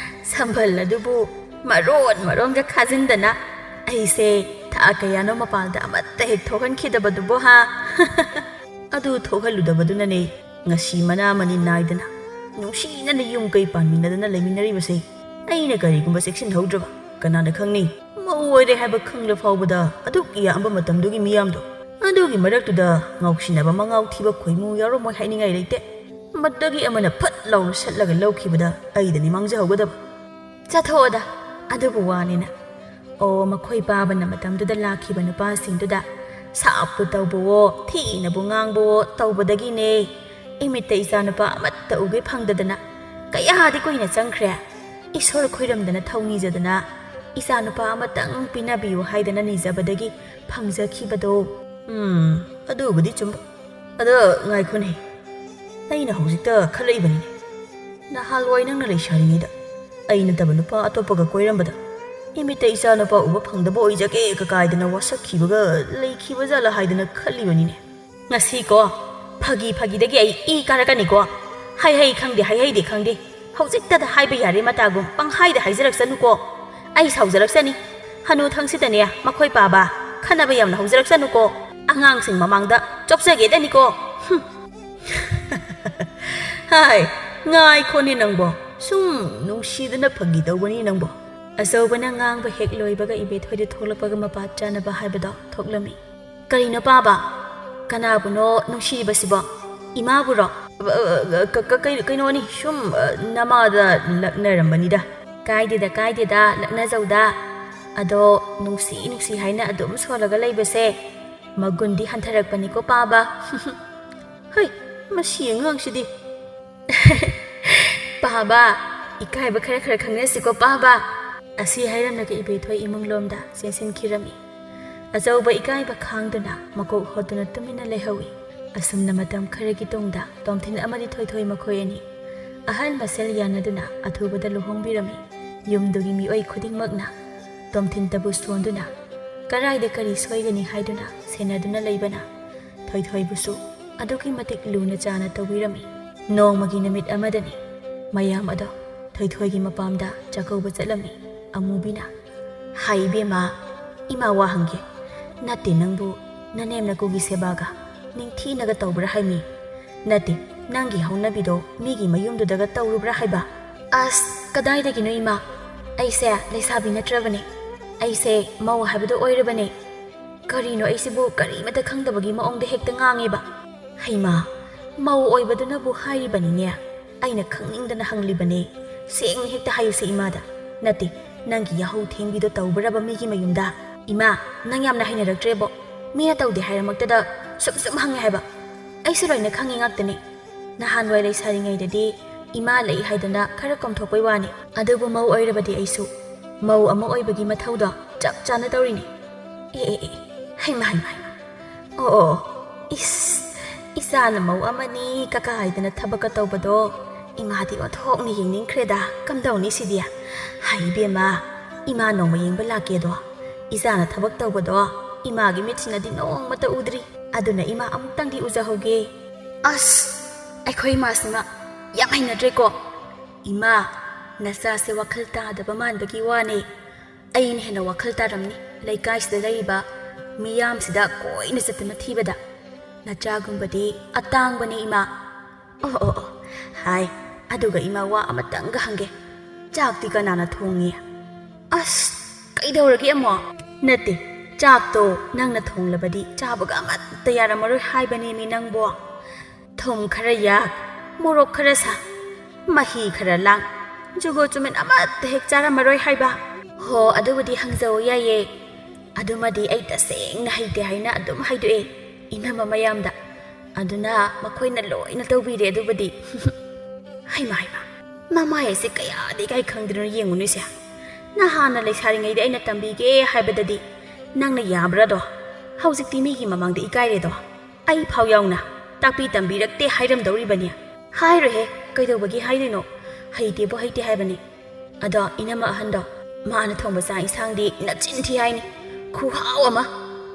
ꯁꯝꯕꯜ ꯑꯗꯨꯕꯨ ꯃꯔꯣꯟ ꯃꯔꯣꯟꯒ ꯈꯥꯖꯤꯟꯗꯅ ꯑꯩꯁꯦ ꯊꯥ ꯀꯌꯥꯅꯣ ꯃꯄꯥꯟꯗ ꯑꯃꯠꯇ ꯍꯦꯛ ꯊꯣꯛꯍꯟꯈꯤꯗꯕꯗꯨꯕꯨ ꯍꯥ?" "ꯑꯗꯨ ꯊꯣꯛꯍꯜꯂꯨꯗꯕꯗꯨꯅꯅꯦ ꯉꯁꯤ ꯃꯅꯥ ꯃꯅꯤ ꯅꯥꯏꯗꯅ ꯅꯨꯡꯁꯤꯅꯅ ꯌꯨꯝ ꯀꯩ ꯄꯥꯟꯃꯤꯟꯅꯗꯅ ꯂꯩꯃꯤꯟꯅꯔꯤꯕꯁꯦ꯫ ꯑꯩꯅ ꯀꯔꯤꯒꯨꯝꯕ ꯆꯦꯛꯁꯤꯟꯍꯧꯗ꯭ꯔꯕ, ꯀꯅꯥꯅ ꯈꯪꯅꯤ? ꯃꯧ ꯑꯣꯏꯔꯦ ꯍꯥꯏꯕ ꯈꯪꯂ ꯐꯥꯎꯕꯗ ꯑꯗꯨꯛ ꯌꯥꯝꯕ ꯃꯇꯝꯗꯨꯒꯤ ꯃꯤꯌꯥꯝꯗꯣ, ꯑꯗꯨꯒꯤ ꯃꯔꯛꯇꯨꯗ ꯉꯥꯎꯁꯤꯟꯅꯕ ꯃꯉꯥꯎ ꯊꯤꯕ ꯈꯣꯏꯃꯨ ꯌꯥꯎꯔꯝꯃꯣꯏ ꯍꯥꯏꯅꯤꯡꯉꯥꯏ ꯂꯩꯇꯦ꯫ ꯃꯗꯨꯗꯒꯤ ꯑꯃꯅ ꯐꯠ ꯂꯥꯎꯅ ꯁꯠꯂꯒ ꯂꯧꯈꯤꯕꯗ ꯑꯩꯗꯅꯤ ꯃꯥꯡꯖꯍꯧꯒꯗꯕ꯫ ꯆꯠꯊꯣꯛꯑꯣꯗ, ꯑꯗꯨꯕꯨ ꯋꯥꯅꯤꯅ꯫ ꯑꯣ, ꯃꯈꯣꯏ ꯄꯥꯕꯅ ꯃꯇꯝꯗꯨꯗ ꯂꯥꯛꯈꯤꯕ ꯅꯨꯄꯥꯁꯤꯡꯗꯨꯗ ꯁꯥꯞꯄꯨ ꯇꯧꯕꯋꯣ, ꯊꯤꯅꯕꯨ ꯉꯥꯡꯕꯋꯣ ꯇꯧꯕꯗꯒꯤꯅꯦ ꯏꯃꯤꯠꯇ ꯏꯆꯥꯅꯨꯄꯥ ꯑꯃꯠꯇ ꯎꯒꯦ ꯐꯪꯗꯗꯅ ꯀꯌꯥꯗꯤ ꯀꯨꯏꯅ ꯆꯪꯈ꯭ꯔꯦ꯫ ꯏꯁꯣꯔ ꯈꯣꯏꯔꯝꯗꯅ ꯊꯧꯅꯤꯖꯗꯅ ꯏꯆꯥꯅꯨꯄꯥ ꯑꯃꯇꯪ ꯄꯤꯅꯕꯤꯌꯨ ꯍꯥꯏꯗꯅ ꯅꯤꯖꯕꯗꯒꯤ ꯐꯪꯖꯈꯤꯕꯗꯣ꯫ ꯎꯝ, ꯑꯗꯨꯕꯨꯗꯤ ꯆꯨꯝꯕ꯫ ꯑꯗꯣ ꯉꯥꯏꯈꯣꯅꯦ, ꯑꯩꯅ ꯍꯧꯖꯤꯛꯇ ꯈꯜꯂꯛꯏꯕꯅꯤꯅꯦ꯫ ꯅꯍꯥꯟꯋꯥꯏ ꯅꯪꯅ ꯂꯩꯁꯥꯔꯤꯉꯩꯗ ꯑꯩ ꯅꯠꯇꯕ ꯅꯨꯄꯥ ꯑꯇꯣꯞꯄꯒ ꯀꯣꯏꯔꯝꯕꯗ ꯏꯃꯤꯠꯇ ꯏꯆꯥ ꯅꯨꯄꯥ ꯎꯕ ꯐꯪꯗꯕ ꯑꯣꯏꯖꯒꯦ ꯀꯀꯥꯏꯗꯅ ꯋꯥꯁꯛꯈꯤꯕꯒ ꯂꯩꯈꯤꯕ ꯖꯥꯠꯂ ꯍꯥꯏꯗꯅ ꯈꯜꯂꯤꯕꯅꯤꯅꯦ꯫ ꯉꯁꯤꯀꯣ, ꯐꯥꯒꯤ ꯐꯥꯒꯤꯗꯒꯤ ꯑꯩ ꯏ ꯀꯥꯔꯛꯀꯅꯤꯀꯣ꯫ ꯍꯩ ꯍꯩ ꯈꯪꯗꯦ, ꯍꯩ ꯍꯩꯗꯦ ꯈꯪꯗꯦ, ꯍꯧꯖꯤꯛꯇꯗ ꯍꯥꯏꯕ ꯌꯥꯔꯦ ꯃꯇꯥꯒꯨꯝ ꯄꯪꯍꯥꯏꯗ ꯍꯥꯏꯖꯔꯛꯁꯅꯨꯀꯣ꯫ ꯑꯩ ꯁꯥꯎꯖꯔꯛꯁꯅꯤ꯫ ꯍꯅꯨ ꯊꯪꯁꯤꯗꯅꯦ ꯃꯈꯣꯏ ꯄꯥꯕ ꯈꯟꯅꯕ ꯌꯥꯝꯅ ꯍꯧꯖꯔꯛꯁꯅꯨꯀꯣ꯫ ꯑꯉꯥꯡꯁꯤꯡ ꯃꯃꯥꯡꯗ ꯆꯣꯞꯆꯒꯦꯗꯅꯤꯀꯣ꯫ ꯍꯨꯝ꯫ ꯍꯥꯏ, ꯉꯥꯏꯈꯣꯅꯦ ꯅꯪꯕꯣ꯫ ꯁꯨꯝ ꯅꯨꯡꯁꯤꯗꯅ ꯐꯥꯒꯤ ꯇꯧꯕꯅꯤ ꯅꯪꯕꯣ꯫ ꯑꯆꯧꯕꯅ ꯉꯥꯡꯕ ꯍꯦꯛ ꯂꯣꯏꯕꯒ ꯏꯕꯦꯊꯣꯏꯗ ꯊꯣꯛꯂꯛꯄꯒ ꯃꯄꯥ ꯆꯥꯅꯕ ꯍꯥꯏꯕꯗꯣ ꯊꯣꯛꯂꯝꯃꯤ꯫ ꯀꯔꯤꯅꯣ ꯄꯥꯕ? ꯀꯅꯥꯕꯨꯅꯣ ꯅꯨꯡꯁꯤꯔꯤꯕꯁꯤꯕꯣ? ꯏꯃꯥꯕꯨꯔꯣ? ꯑ, ꯑ, ꯑ, ꯀ-, ꯀ-, ꯀꯩ-, ꯀꯩꯅꯣꯅꯤ, ꯁꯨꯝ, ꯑ, ꯅꯃꯥꯗ ꯂꯛꯅꯔꯝꯕꯅꯤꯗ꯫ ꯀꯥꯏꯗꯦꯗ, ꯀꯥꯏꯗꯦꯗ, ꯂꯛꯅꯖꯧꯗ꯫ ꯑꯗꯣ ꯅꯨꯡꯁꯤ ꯅꯨꯡꯁꯤ ꯍꯥꯏꯅ ꯑꯗꯨꯝ ꯁꯣꯜꯂꯒ ꯂꯩꯕꯁꯦ ꯃꯒꯨꯟꯗꯤ ꯍꯟꯊꯔꯛꯄꯅꯤꯀꯣ ꯄꯥꯕ꯫ ꯍꯩ, ꯃꯁꯤ ꯑꯉꯥꯡꯁꯤꯗꯤ꯫ ꯄꯥꯕ, ꯏꯀꯥꯏꯕ ꯈꯔ ꯈꯔ ꯈꯪꯅꯁꯤꯀꯣ ꯄꯥꯕ꯫ ꯑꯁꯤ ꯍꯥꯏꯔꯝꯂꯒ ꯏꯕꯦꯊꯣꯏ ꯏꯃꯨꯡꯂꯣꯝꯗ ꯆꯦꯟꯁꯤꯟꯈꯤꯔꯝꯃꯤ꯫ ꯑꯆꯧꯕ ꯏꯀꯥꯏꯕ ꯈꯥꯡꯗꯨꯅ ꯃꯀꯣꯛ ꯍꯣꯠꯇꯨꯅ ꯇꯨꯃꯤꯟꯅ ꯂꯩꯍꯧꯏ꯫ ꯑꯁꯨꯝꯅ ꯃꯇꯝ ꯈꯔꯒꯤ ꯇꯨꯡꯗ ꯇꯣꯝꯊꯤꯟ ꯑꯃꯗꯤ ꯊꯣꯏꯊꯣꯏ ꯃꯈꯣꯏ ꯑꯅꯤ ꯑꯍꯜ ꯃꯁꯦꯜ ꯌꯥꯅꯗꯨꯅ ꯑꯊꯨꯕꯗ ꯂꯨꯍꯣꯡꯕꯤꯔꯝꯃꯤ꯫ ꯌꯨꯝꯗꯨꯒꯤ ꯃꯤꯑꯣꯏ ꯈꯨꯗꯤꯡꯃꯛꯅ ꯇꯣꯝꯊꯤꯟꯇꯕꯨ ꯁꯣꯟꯗꯨꯅ ꯀꯔꯥꯏꯗ ꯀꯔꯤ ꯁꯣꯏꯒꯅꯤ ꯍꯥꯏꯗꯨꯅ ꯁꯦꯟꯅꯗꯨꯅ ꯂꯩꯕꯅ ꯊꯣꯏꯊꯣꯏꯕꯨꯁꯨ ꯑꯗꯨꯛꯀꯤ ꯃꯇꯤꯛ ꯂꯨꯅ ꯆꯥꯅ ꯇꯧꯕꯤꯔꯝꯃꯤ꯫ ꯅꯣꯡꯃꯒꯤ ꯅꯨꯃꯤꯠ ꯑꯃꯗꯅꯤ ꯃꯌꯥꯝ ꯑꯗꯣ ꯊꯣꯏꯊꯣꯏꯒꯤ ꯃꯄꯥꯝꯗ ꯆꯥꯛꯀꯧꯕ ꯆꯠꯂꯝꯃꯤ꯫ ꯑꯃꯨꯕꯤꯅ, "ꯍꯥꯏ ꯏꯕꯦꯝꯃ, ꯏꯃꯥ ꯋꯥ ꯍꯪꯒꯦ꯫ ꯅꯠꯇꯦ ꯅꯪꯕꯨ ꯅꯅꯦꯝ ꯅꯀꯨꯒꯤ ꯁꯦꯕꯥꯒ ꯅꯤꯡꯊꯤꯅꯒ ꯇꯧꯕ꯭ꯔꯥ ꯍꯥꯏꯃꯤ? ꯅꯠꯇꯦ, ꯅꯪꯒꯤ ꯍꯧꯅꯕꯤꯗꯣ ꯃꯤꯒꯤ ꯃꯌꯨꯝꯗꯨꯗꯒ ꯇꯧꯔꯨꯕ꯭ꯔꯥ ꯍꯥꯏꯕ?" "ꯑꯁ, "ꯀꯗꯥꯏꯗꯒꯤꯅꯣ ꯏꯃꯥ? ꯑꯩꯁꯦ ꯂꯩꯁꯥꯕꯤ ꯅꯠꯇ꯭ꯔꯕꯅꯦ꯫ ꯑꯩꯁꯦ ꯃꯧ ꯍꯥꯏꯕꯗꯣ ꯑꯣꯏꯔꯕꯅꯦ꯫ ꯀꯔꯤꯅꯣ ꯑꯩꯁꯤꯕꯨ ꯀꯔꯤꯃꯇ ꯈꯪꯗꯕꯒꯤ ꯃꯑꯣꯡꯗ ꯍꯦꯛꯇ ꯉꯥꯡꯉꯦꯕ? ꯍꯩꯃꯥ, ꯃꯧ ꯑꯣꯏꯕꯗꯨꯅꯕꯨ ꯍꯥꯏꯔꯤꯕꯅꯤꯅꯦ꯫ ꯑꯩꯅ ꯈꯪꯅꯤꯡꯗꯅ ꯍꯪꯂꯤꯕꯅꯦ꯫ ꯁꯦꯡꯅ ꯍꯦꯛꯇ ꯍꯥꯏꯌꯨꯁꯦ ꯏꯃꯥꯗ꯫ ꯅꯠꯇꯦ, ꯅꯪꯒꯤ ꯌꯥꯍꯧ ꯊꯦꯡꯕꯤꯗꯣ ꯇꯧꯕ꯭ꯔꯕ ꯃꯤꯒꯤ ꯃꯌꯨꯝꯗ? ꯏꯃꯥ, ꯅꯪ ꯌꯥꯝꯅ ꯍꯩꯅꯔꯛꯇ꯭ꯔꯦꯕꯣ꯫ ꯃꯤꯅ ꯇꯧꯗꯦ ꯍꯥꯏꯔꯃꯛꯇꯗ ꯁꯨꯝ ꯁꯨꯝ ꯍꯪꯉꯦ ꯍꯥꯏꯕ꯫ ꯑꯩꯁꯨ ꯂꯣꯏꯅ ꯈꯪꯉꯤ ꯉꯥꯛꯇꯅꯤ꯫ ꯅꯍꯥꯟꯋꯥꯏ ꯂꯩꯁꯥꯔꯤꯉꯩꯗꯗꯤ ꯏꯃꯥ ꯂꯩ ꯍꯥꯏꯗꯅ ꯈꯔ ꯀꯣꯝꯊꯣꯛꯄꯩ ꯋꯥꯅꯤ꯫ ꯑꯗꯨꯕꯨ ꯃꯧ ꯑꯣꯏꯔꯕꯗꯤ ꯑꯩꯁꯨ ꯃꯧ ꯑꯃ ꯑꯣꯏꯕꯒꯤ ꯃꯊꯧꯗꯣ ꯆꯞ ꯆꯥꯅ ꯇꯧꯔꯤꯅꯤ꯫ ꯑꯦ, ꯑꯦ, ꯑꯦ, ꯍꯩꯃꯥ, ꯍꯩꯃꯥ, ꯍꯩꯃꯥ꯫ ꯑꯣ, ꯑꯣ, ꯑꯣ꯫ ꯏꯁ, ꯏꯆꯥꯅ ꯃꯧ ꯑꯃꯅꯤ ꯀꯀꯥ ꯍꯥꯏꯗꯅ ꯊꯕꯛꯀ ꯇꯧꯕꯗꯣ ꯏꯃꯥꯗꯤ ꯑꯣꯟꯊꯣꯛꯅ ꯌꯦꯡꯅꯤꯡꯈ꯭ꯔꯦꯗ꯫ ꯀꯝꯗꯧꯅꯤ ꯁꯤꯗꯤ? ꯍꯥꯏ ꯏꯕꯦꯝꯃ, ꯏꯃꯥ ꯅꯣꯡꯃ ꯌꯦꯡꯕ ꯂꯥꯛꯀꯦꯗꯣ꯫ ꯏꯆꯥꯅ ꯊꯕꯛ ꯇꯧꯕꯗꯣ ꯏꯃꯥꯒꯤ ꯃꯤꯠꯁꯤꯅꯗꯤ ꯅꯣꯡꯃꯇ ꯎꯗ꯭ꯔꯤ꯫ ꯑꯗꯨꯅ ꯏꯃꯥ ꯑꯃꯨꯛꯇꯪꯗꯤ ꯎꯖꯍꯧꯒꯦ꯫ ꯑꯁ, ꯑꯩꯈꯣꯏ ꯏꯃꯥꯁꯤꯃ ꯌꯥꯝ ꯍꯩꯅꯗ꯭ꯔꯦꯀꯣ꯫ ꯏꯃꯥ, ꯅꯆꯥꯁꯦ ꯋꯥꯈꯜ ꯇꯥꯗꯕ ꯃꯥꯟꯕꯒꯤ ꯋꯥꯅꯦ꯫ ꯑꯩꯅ ꯍꯦꯟꯅ ꯋꯥꯈꯜ ꯇꯥꯔꯝꯅꯤ ꯂꯩꯀꯥꯏꯁꯤꯗ ꯂꯩꯔꯤꯕ ꯃꯤꯌꯥꯝꯁꯤꯗ ꯀꯣꯏꯅ ꯆꯠꯇꯨꯅ ꯊꯤꯕꯗ꯫ ꯅꯆꯥꯒꯨꯝꯕꯗꯤ ꯑꯇꯥꯡꯕꯅꯦ ꯏꯃꯥ꯫ ꯑꯣ, ꯑꯣ, ꯑꯣ, ꯍꯥꯏ, ꯑꯗꯨꯒ ꯏꯃꯥ ꯋꯥ ꯑꯃꯇꯪꯒ ꯍꯪꯒꯦ꯫ ꯆꯥꯛꯇꯤ ꯀꯅꯥꯅ ꯊꯣꯡꯉꯤ? ꯑꯁ, ꯀꯩꯗꯧꯔꯒꯦ ꯑꯃꯨꯛ? ꯅꯠꯇꯦ, ꯆꯥꯛꯇꯣ ꯅꯪꯅ ꯊꯣꯡꯂꯕꯗꯤ ꯆꯥꯕꯒ ꯑꯃꯠꯇ ꯌꯥꯔꯝꯃꯔꯣꯏ ꯍꯥꯏꯕꯅꯦꯃꯤ ꯅꯪꯕꯣ꯫ ꯊꯨꯝ ꯈꯔ ꯌꯥꯛ, ꯃꯣꯔꯣꯛ ꯈꯔ ꯁꯥ, ꯃꯍꯤ ꯈꯔ ꯂꯥꯡ, ꯖꯨꯒꯣ ꯆꯨꯃꯦꯟ ꯑꯃꯠꯇ ꯍꯦꯛ ꯆꯥꯔꯝꯃꯔꯣꯏ ꯍꯥꯏꯕ꯫ ꯍꯣ, ꯑꯗꯨꯕꯨꯗꯤ ꯍꯪꯖꯧ ꯌꯥꯏꯌꯦ꯫ ꯑꯗꯨꯃꯗꯤ ꯑꯩ ꯇꯁꯦꯡꯅ ꯍꯩꯇꯦ ꯍꯥꯏꯅ ꯑꯗꯨꯝ ꯍꯥꯏꯗꯣꯛꯑꯦ ꯏꯅꯝꯃ ꯃꯌꯥꯝꯗ꯫ ꯑꯗꯨꯅ ꯃꯈꯣꯏꯅ ꯂꯣꯏꯅ ꯇꯧꯕꯤꯔꯦ ꯑꯗꯨꯕꯨꯗꯤ꯫ ꯍꯩꯃꯥ, ꯍꯩꯃꯥ, ꯃꯃꯥꯏ ꯑꯁꯤ ꯀꯌꯥꯗꯤ ꯏꯀꯥꯏ ꯈꯪꯗ꯭ꯔꯤꯅꯣ ꯌꯦꯡꯉꯨꯅꯦꯁꯦ꯫ ꯅꯍꯥꯟꯅ ꯂꯩꯁꯥꯔꯤꯉꯩꯗ ꯑꯩꯅ ꯇꯝꯕꯤꯒꯦ ꯍꯥꯏꯕꯗꯗꯤ ꯅꯪꯅ ꯌꯥꯕ꯭ꯔꯥꯗꯣ? ꯍꯧꯖꯤꯛꯇꯤ ꯃꯤꯒꯤ ꯃꯃꯥꯡꯗ ꯏꯀꯥꯏꯔꯦꯗꯣ꯫ ꯑꯩ ꯐꯥꯎ ꯌꯥꯎꯅ ꯇꯥꯛꯄꯤ ꯇꯝꯕꯤꯔꯛꯇꯦ ꯍꯥꯏꯔꯝꯗꯧꯔꯤꯕꯅꯤ꯫ ꯍꯥꯏꯔꯣꯏꯍꯦ, ꯀꯩꯗꯧꯕꯒꯤ ꯍꯥꯏꯗꯣꯏꯅꯣ? ꯍꯩꯇꯦꯕꯨ ꯍꯩꯇꯦ ꯍꯥꯏꯕꯅꯤ꯫ ꯑꯗꯣ ꯏꯅꯝꯃ ꯑꯍꯟꯗꯣ, ꯃꯥꯅ ꯊꯣꯡꯕ ꯆꯥꯛ ꯏꯟꯁꯥꯡꯗꯤ ꯅꯆꯤꯟ ꯊꯤ ꯍꯥꯏꯅꯤ꯫ ꯈꯨꯍꯥꯎ ꯑꯃ!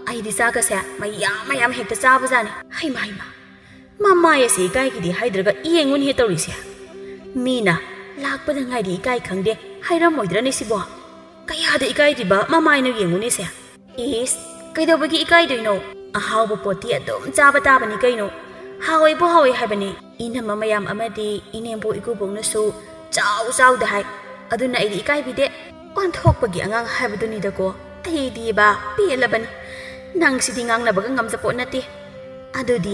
ꯑꯩꯗꯤ ꯆꯥꯛꯀꯁꯦ ꯃꯌꯥꯝ ꯃꯌꯥꯝ ꯍꯦꯛꯇ ꯆꯥꯕꯖꯥꯠꯅꯤ꯫ ꯍꯩꯃꯥ, ꯍꯩꯃꯥ! ꯃꯃꯥꯏ ꯑꯁꯤ ꯏꯀꯥꯏꯒꯤꯗꯤ ꯍꯥꯏꯗ꯭ꯔꯒ ꯌꯦꯡꯉꯨꯅꯦ ꯇꯧꯔꯤꯁꯦ꯫ ꯃꯤꯅ ꯂꯥꯛꯄꯗ ꯉꯥꯏꯔꯤ ꯏꯀꯥꯏ ꯈꯪꯗꯦ ꯍꯥꯏꯔꯝꯃꯣꯏꯗ꯭ꯔꯅꯦ ꯁꯤꯕꯣ? ꯀꯌꯥꯗ ꯏꯀꯥꯏꯗ꯭ꯔꯤꯕ ꯃꯃꯥꯏꯅꯣ ꯌꯦꯡꯉꯨꯅꯦꯁꯦ꯫ ꯏꯁ, ꯀꯩꯗꯧꯕꯒꯤ ꯏꯀꯥꯏꯗꯣꯏꯅꯣ? ꯑꯍꯥꯎꯕ ꯄꯣꯠꯇꯤ ꯑꯗꯨꯝ ꯆꯥꯕ ꯇꯥꯕꯅꯤ ꯀꯩꯅꯣ꯫ ꯍꯥꯎꯋꯦꯕꯨ ꯍꯥꯎꯋꯦ ꯍꯥꯏꯕꯅꯤ꯫ ꯏꯅꯝꯃ ꯃꯌꯥꯝ ꯑꯃꯗꯤ ꯏꯅꯦꯝꯕꯣꯛ ꯏꯀꯨꯕꯣꯛꯅꯁꯨ ꯆꯥꯎ ꯆꯥꯎꯗ ꯍꯥꯏ꯫ ꯑꯗꯨꯅ ꯑꯩꯗꯤ ꯏꯀꯥꯏꯕꯤꯗꯦ꯫ ꯑꯣꯟꯊꯣꯛꯄꯒꯤ ꯑꯉꯥꯡ ꯍꯥꯏꯕꯗꯨꯅꯤꯗꯀꯣ꯫ ꯑꯩꯗꯤꯕ ꯄꯦꯜꯂꯕꯅꯤ꯫ ꯅꯪꯁꯤꯗꯤ ꯉꯥꯡꯅꯕꯒ ꯉꯝꯖꯄꯣꯠ ꯅꯠꯇꯦ꯫ ꯑꯗꯨꯗꯤ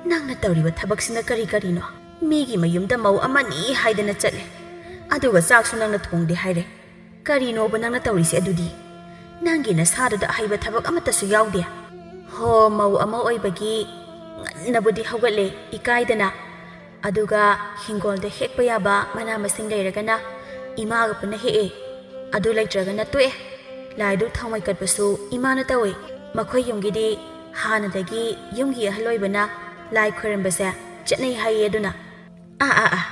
ꯅꯪꯅ ꯇꯧꯔꯤꯕ ꯊꯕꯛꯁꯤꯅ ꯀꯔꯤ ꯀꯔꯤꯅꯣ? ꯃꯤꯒꯤ ꯃꯌꯨꯝꯗ ꯃꯧ ꯑꯃꯅꯤ ꯍꯥꯏꯗꯅ ꯆꯠꯂꯦ, ꯑꯗꯨꯒ ꯆꯥꯛꯁꯨ ꯅꯪꯅ ꯊꯣꯡꯗꯦ ꯍꯥꯏꯔꯦ꯫ ꯀꯔꯤꯅꯣꯕ ꯅꯪꯅ ꯇꯧꯔꯤꯁꯦ ꯑꯗꯨꯗꯤ? ꯅꯪꯒꯤ ꯅꯁꯥꯗꯨꯗ ꯑꯍꯩꯕ ꯊꯕꯛ ꯑꯃꯠꯇꯁꯨ ꯌꯥꯎꯗꯦ꯫ ꯍꯣ, ꯃꯧ ꯑꯃ ꯑꯣꯏꯕꯒꯤ ꯉꯟꯅꯕꯨꯗꯤ ꯍꯧꯒꯠꯂꯦ, ꯏꯀꯥꯏꯗꯅ꯫ ꯑꯗꯨꯒ ꯍꯤꯡꯒꯣꯜꯗ ꯍꯦꯛꯄ ꯌꯥꯕ ꯃꯅꯥ ꯃꯁꯤꯡ ꯂꯩꯔꯒꯅ ꯏꯃꯥꯒ ꯄꯨꯟꯅ ꯍꯦꯛꯑꯦ, ꯑꯗꯨ ꯂꯩꯇ꯭ꯔꯒꯅ ꯇꯣꯛꯑꯦ꯫ ꯂꯥꯏꯗꯨꯛ ꯊꯥꯎꯃꯩ ꯀꯠꯄꯁꯨ ꯏꯃꯥꯅ ꯇꯧꯋꯦ꯫ ꯃꯈꯣꯏ ꯌꯨꯝꯒꯤꯗꯤ ꯍꯥꯟꯅꯗꯒꯤ ꯌꯨꯝꯒꯤ ꯑꯍꯜ ꯑꯣꯏꯕꯅ ꯂꯥꯏ ꯈꯣꯏꯔꯝꯕꯁꯦ ꯆꯠꯅꯩ ꯍꯥꯏꯌꯦ꯫ ꯑꯗꯨꯅ ꯑꯥ, ꯑꯥ, ꯑꯥ꯫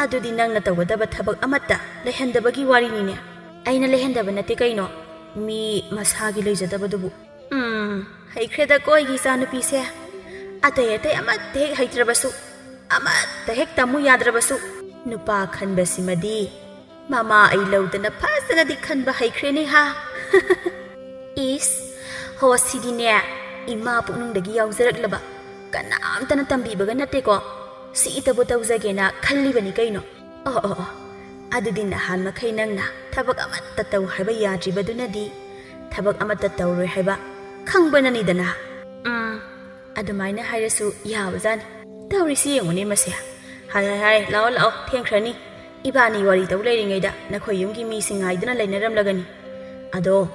ꯑꯗꯨꯗꯤ ꯅꯪꯅ ꯇꯧꯒꯗꯕ ꯊꯕꯛ ꯑꯃꯠꯇ ꯂꯩꯍꯟꯗꯕꯒꯤ ꯋꯥꯔꯤꯅꯤꯅꯦ꯫ ꯑꯩꯅ ꯂꯩꯍꯟꯗꯕ ꯅꯠꯇꯦ ꯀꯩꯅꯣ꯫ ꯃꯤ ꯃꯁꯥꯒꯤ ꯂꯩꯖꯗꯕꯗꯨꯕꯨ꯫ ꯎꯝ, ꯍꯩꯈ꯭ꯔꯦꯗꯀꯣ ꯑꯩꯒꯤ ꯏꯆꯥꯅꯨꯄꯤꯁꯦ꯫ ꯑꯇꯩ ꯑꯇꯩ ꯑꯃꯠꯇ ꯍꯦꯛ ꯍꯩꯇ꯭ꯔꯕꯁꯨ, ꯑꯃꯠꯇ ꯍꯦꯛ ꯇꯝꯃꯨ ꯌꯥꯗ꯭ꯔꯕꯁꯨ, ꯅꯨꯄꯥ ꯈꯟꯕꯁꯤꯃꯗꯤ ꯃꯃꯥ ꯑꯩ ꯂꯧꯗꯅ ꯐꯖꯅꯗꯤ ꯈꯟꯕ ꯍꯩꯈ꯭ꯔꯦꯅꯦ ꯍꯥ꯫ ꯏꯁ, ꯍꯣ, ꯁꯤꯗꯤꯅꯦ, ꯏꯃꯥ ꯄꯨꯛꯅꯨꯡꯗꯒꯤ ꯌꯥꯎꯖꯔꯛꯂꯕ ꯀꯅꯥꯝꯇꯅ ꯇꯝꯕꯤꯕꯒ ꯅꯠꯇꯦꯀꯣ꯫ ꯁꯤꯇꯕꯨ ꯇꯧꯖꯒꯦꯅ ꯈꯜꯂꯤꯕꯅꯤ ꯀꯩꯅꯣ꯫ ꯑꯣ, ꯑꯣ, ꯑꯣ꯫ ꯑꯗꯨꯗꯤ ꯅꯍꯥꯟ ꯃꯈꯩ ꯅꯪꯅ ꯊꯕꯛ ꯑꯃꯠꯇ ꯇꯧ ꯍꯥꯏꯕ ꯌꯥꯗ꯭ꯔꯤꯕꯗꯨꯅꯗꯤ ꯊꯕꯛ ꯑꯃꯠꯇ ꯇꯧꯔꯣꯏ ꯍꯥꯏꯕ ꯈꯪꯕꯅꯅꯤꯗꯅ꯫ ꯎꯝ, ꯑꯗꯨꯃꯥꯏꯅ ꯍꯥꯏꯔꯁꯨ ꯌꯥꯕꯖꯥꯠꯅꯤ꯫ ꯇꯧꯔꯤꯁꯤ ꯌꯦꯡꯉꯨꯅꯦ ꯃꯁꯦ꯫ ꯍꯥꯏ, ꯍꯥꯏ, ꯍꯥꯏ, ꯂꯥꯛꯑꯣ, ꯂꯥꯛꯑꯣ, ꯊꯦꯡꯈ꯭ꯔꯅꯤ꯫ ꯏꯕꯥꯅꯤ ꯋꯥꯔꯤ ꯇꯧ ꯂꯩꯔꯤꯉꯩꯗ ꯅꯈꯣꯏ ꯌꯨꯝꯒꯤ ꯃꯤꯁꯤꯡ ꯉꯥꯏꯗꯨꯅ ꯂꯩꯅꯔꯝꯂꯒꯅꯤ꯫ ꯑꯗꯣ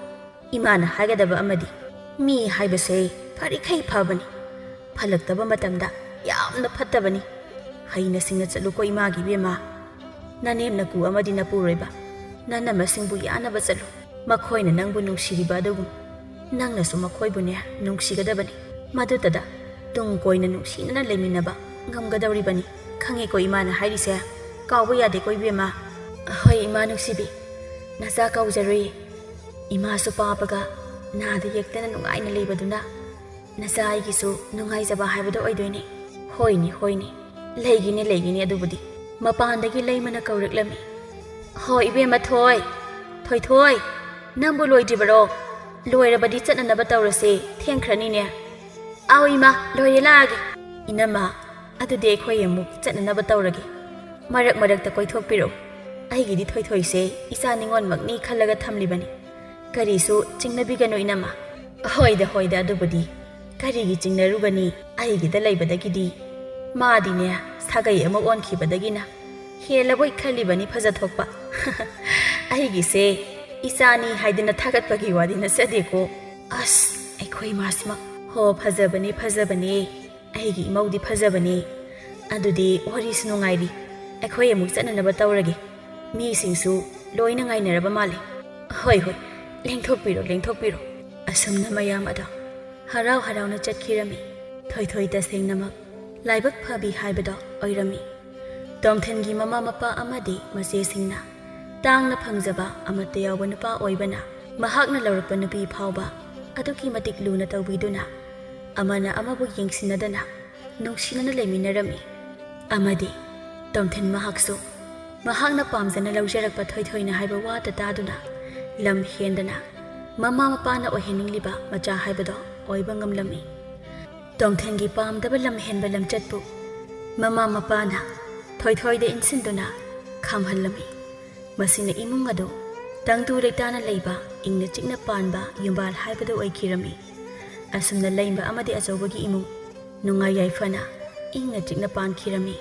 ꯏꯃꯥꯅ ꯍꯥꯏꯒꯗꯕ ꯑꯃꯗꯤ, ꯃꯤ ꯍꯥꯏꯕꯁꯦ ꯐꯔꯤꯈꯩ ꯐꯕꯅꯤ, ꯐꯠꯂꯛꯇꯕ ꯃꯇꯝꯗ ꯌꯥꯝꯅ ꯐꯠꯇꯕꯅꯤ꯫ ꯍꯩꯅ ꯁꯤꯡꯅ ꯆꯠꯂꯨꯀꯣ ꯏꯃꯥꯒꯤ ꯏꯕꯦꯝꯃ꯫ ꯅꯅꯦꯝ ꯅꯀꯨ ꯑꯃꯗꯤ ꯅꯄꯨꯔꯣꯏꯕ, ꯅꯅꯝꯃꯁꯤꯡꯕꯨ ꯌꯥꯅꯕ ꯆꯠꯂꯨ꯫ ꯃꯈꯣꯏꯅ ꯅꯪꯕꯨ ꯅꯨꯡꯁꯤꯔꯤꯕ ꯑꯗꯨꯒꯨꯝ ꯅꯪꯅꯁꯨ ꯃꯈꯣꯏꯕꯨꯅꯦ ꯅꯨꯡꯁꯤꯒꯗꯕꯅꯤ꯫ ꯃꯗꯨꯇꯗ ꯇꯨꯡ ꯀꯣꯏꯅ ꯅꯨꯡꯁꯤꯅꯅ ꯂꯩꯃꯤꯟꯅꯕ ꯉꯝꯒꯗꯧꯔꯤꯕꯅꯤ꯫ ꯈꯪꯉꯦꯀꯣ ꯏꯃꯥꯅ ꯍꯥꯏꯔꯤꯁꯦ? ꯀꯥꯎꯕ ꯌꯥꯗꯦꯀꯣ ꯏꯕꯦꯝꯃ꯫ ꯍꯣꯏ ꯏꯃꯥ ꯅꯨꯡꯁꯤꯕꯤ, ꯅꯆꯥ ꯀꯥꯎꯖꯔꯣꯏꯌꯦ꯫ ꯏꯃꯥꯁꯨ ꯄꯥꯕꯒ ꯅꯥꯗ ꯌꯦꯛꯇꯅ ꯅꯨꯡꯉꯥꯏꯅ ꯂꯩꯕꯗꯨꯅ ꯅꯆꯥ ꯑꯩꯒꯤꯁꯨ ꯅꯨꯡꯉꯥꯏꯖꯕ ꯍꯥꯏꯕꯗꯣ ꯑꯣꯏꯗꯣꯏꯅꯦ꯫ ꯍꯣꯏꯅꯦ, ꯍꯣꯏꯅꯦ, ꯂꯩꯒꯤꯅꯤ, ꯂꯩꯒꯤꯅꯤ ꯑꯗꯨꯕꯨꯗꯤ꯫ ꯃꯄꯥꯟꯗꯒꯤ ꯂꯩꯃꯅ ꯀꯧꯔꯛꯂꯝꯃꯤ꯫ ꯍꯣ ꯏꯕꯦꯝꯃ ꯊꯣꯏ, ꯊꯣꯏꯊꯣꯏ, ꯅꯪꯕꯨ ꯂꯣꯏꯗ꯭ꯔꯤꯕꯔꯣ? ꯂꯣꯏꯔꯕꯗꯤ ꯆꯠꯅꯅꯕ ꯇꯧꯔꯁꯦ, ꯊꯦꯡꯈ꯭ꯔꯅꯤꯅꯦ꯫ ꯑꯧ ꯏꯃꯥ, ꯂꯣꯏꯔꯦ, ꯂꯥꯛꯑꯒꯦ꯫ ꯏꯅꯝꯃ, ꯑꯗꯨꯗꯤ ꯑꯩꯈꯣꯏ ꯑꯃꯨꯛ ꯆꯠꯅꯅꯕ ꯇꯧꯔꯒꯦ꯫ ꯃꯔꯛ ꯃꯔꯛꯇ ꯀꯣꯏꯊꯣꯛꯄꯤꯔꯛꯎ꯫ ꯑꯩꯒꯤꯗꯤ ꯊꯣꯏꯊꯣꯏꯁꯦ ꯏꯆꯥ ꯅꯤꯉꯣꯜꯃꯛꯅꯤ ꯈꯜꯂꯒ ꯊꯝꯂꯤꯕꯅꯤ꯫ ꯀꯔꯤꯁꯨ ꯆꯤꯡꯅꯕꯤꯒꯅꯨ, ꯏꯅꯝꯃ꯫ ꯍꯣꯏꯗ, ꯍꯣꯏꯗ, ꯑꯗꯨꯕꯨꯗꯤ꯫ ꯀꯔꯤꯒꯤ ꯆꯤꯡꯅꯔꯨꯒꯅꯤ? ꯑꯩꯒꯤꯗ ꯂꯩꯕꯗꯒꯤꯗꯤ ꯃꯥꯗꯤꯅꯦ, ꯁꯥꯒꯩ ꯑꯃ ꯑꯣꯟꯈꯤꯕꯗꯒꯤꯅ ꯍꯦꯜꯂꯕꯣꯏ ꯈꯜꯂꯤꯕꯅꯤ ꯐꯖꯊꯣꯛꯄ꯫ ꯑꯩꯒꯤꯁꯦ ꯏꯆꯥꯅꯤ ꯍꯥꯏꯗꯅ ꯊꯥꯒꯠꯄꯒꯤ ꯋꯥꯗꯤ ꯅꯠꯆꯗꯦꯀꯣ꯫ ꯑꯁ, ꯑꯩꯈꯣꯏ ꯏꯃꯥꯁꯤꯃ꯫ ꯍꯣ, ꯐꯖꯕꯅꯦ, ꯐꯖꯕꯅꯦ꯫ ꯑꯩꯒꯤ ꯏꯃꯧꯗꯤ ꯐꯖꯕꯅꯦ꯫ ꯑꯗꯨꯗꯤ ꯋꯥꯔꯤꯁꯨ ꯅꯨꯡꯉꯥꯏꯔꯤ꯫ ꯑꯩꯈꯣꯏ ꯑꯃꯨꯛ ꯆꯠꯅꯅꯕ ꯇꯧꯔꯒꯦ꯫ ꯃꯤꯁꯤꯡꯁꯨ ꯂꯣꯏꯅ ꯉꯥꯏꯅꯔꯕ ꯃꯥꯜꯂꯦ꯫ ꯍꯣꯏ, ꯍꯣꯏ, ꯂꯦꯡꯊꯣꯛꯄꯤꯔꯣ, ꯂꯦꯡꯊꯣꯛꯄꯤꯔꯣ꯫ ꯑꯁꯨꯝꯅ ꯃꯌꯥꯝ ꯑꯗꯣ ꯍꯔꯥꯎ ꯍꯔꯥꯎꯅ ꯆꯠꯈꯤꯔꯝꯃꯤ꯫ ꯊꯣꯏꯊꯣꯏ ꯇꯁꯦꯡꯅꯃꯛ ꯂꯥꯏꯕꯛ ꯐꯕꯤ ꯍꯥꯏꯕꯗꯣ ꯑꯣꯏꯔꯝꯃꯤ꯫ ꯇꯣꯝꯊꯤꯟꯒꯤ ꯃꯃꯥ ꯃꯄꯥ ꯑꯃꯗꯤ ꯃꯆꯦꯁꯤꯡꯅ ꯇꯥꯡꯅ ꯐꯪꯖꯕ ꯑꯃꯠꯇ ꯌꯥꯎꯕ ꯅꯨꯄꯥ ꯑꯣꯏꯕꯅ, ꯃꯍꯥꯛꯅ ꯂꯧꯔꯛꯄ ꯅꯨꯄꯤ ꯐꯥꯎꯕ ꯑꯗꯨꯛꯀꯤ ꯃꯇꯤꯛ ꯂꯨꯅ ꯇꯧꯕꯤꯗꯨꯅ, ꯑꯃꯅ ꯑꯃꯕꯨ ꯌꯦꯡꯁꯤꯟꯅꯗꯅ ꯅꯨꯡꯁꯤꯅꯅ ꯂꯩꯃꯤꯟꯅꯔꯝꯃꯤ꯫ ꯑꯃꯗꯤ ꯇꯣꯝꯊꯤꯟ ꯃꯍꯥꯛꯁꯨ ꯃꯍꯥꯛꯅ ꯄꯥꯝꯖꯅ ꯂꯧꯖꯔꯛꯄ ꯊꯣꯏꯊꯣꯏꯅ ꯍꯥꯏꯕ ꯋꯥꯇ ꯇꯥꯗꯨꯅ, ꯂꯝ ꯍꯦꯟꯗꯅ ꯃꯃꯥ ꯃꯄꯥꯅ ꯑꯣꯏꯍꯟꯅꯤꯡꯂꯤꯕ ꯃꯆꯥ ꯍꯥꯏꯕꯗꯣ ꯑꯣꯏꯕ ꯉꯝꯂꯝꯃꯤ꯫ ꯇꯣꯝꯊꯤꯟꯒꯤ ꯄꯥꯝꯗꯕ ꯂꯝ ꯍꯦꯟꯕ ꯂꯝꯆꯠꯄꯨ ꯃꯃꯥ ꯃꯄꯥꯅ ꯊꯣꯏꯊꯣꯏꯗ ꯏꯟꯁꯤꯟꯗꯨꯅ ꯈꯥꯝꯍꯜꯂꯝꯃꯤ꯫ ꯃꯁꯤꯅ ꯏꯃꯨꯡ ꯑꯗꯨ ꯇꯪꯗꯨ ꯂꯩꯇꯥꯅ ꯂꯩꯕ, ꯏꯪꯅ ꯆꯤꯛꯅ ꯄꯥꯟꯕ ꯌꯨꯝꯕꯥꯜ ꯍꯥꯏꯕꯗꯨ ꯑꯣꯏꯈꯤꯔꯝꯃꯤ꯫ ꯑꯁꯨꯝꯅ ꯂꯩꯃ ꯑꯃꯗꯤ ꯑꯆꯧꯕꯒꯤ ꯏꯃꯨꯡ ꯅꯨꯡꯉꯥꯏ ꯌꯥꯏꯐꯅ ꯏꯪꯅ ꯆꯤꯛꯅ ꯄꯥꯟꯈꯤꯔꯝꯃꯤ꯫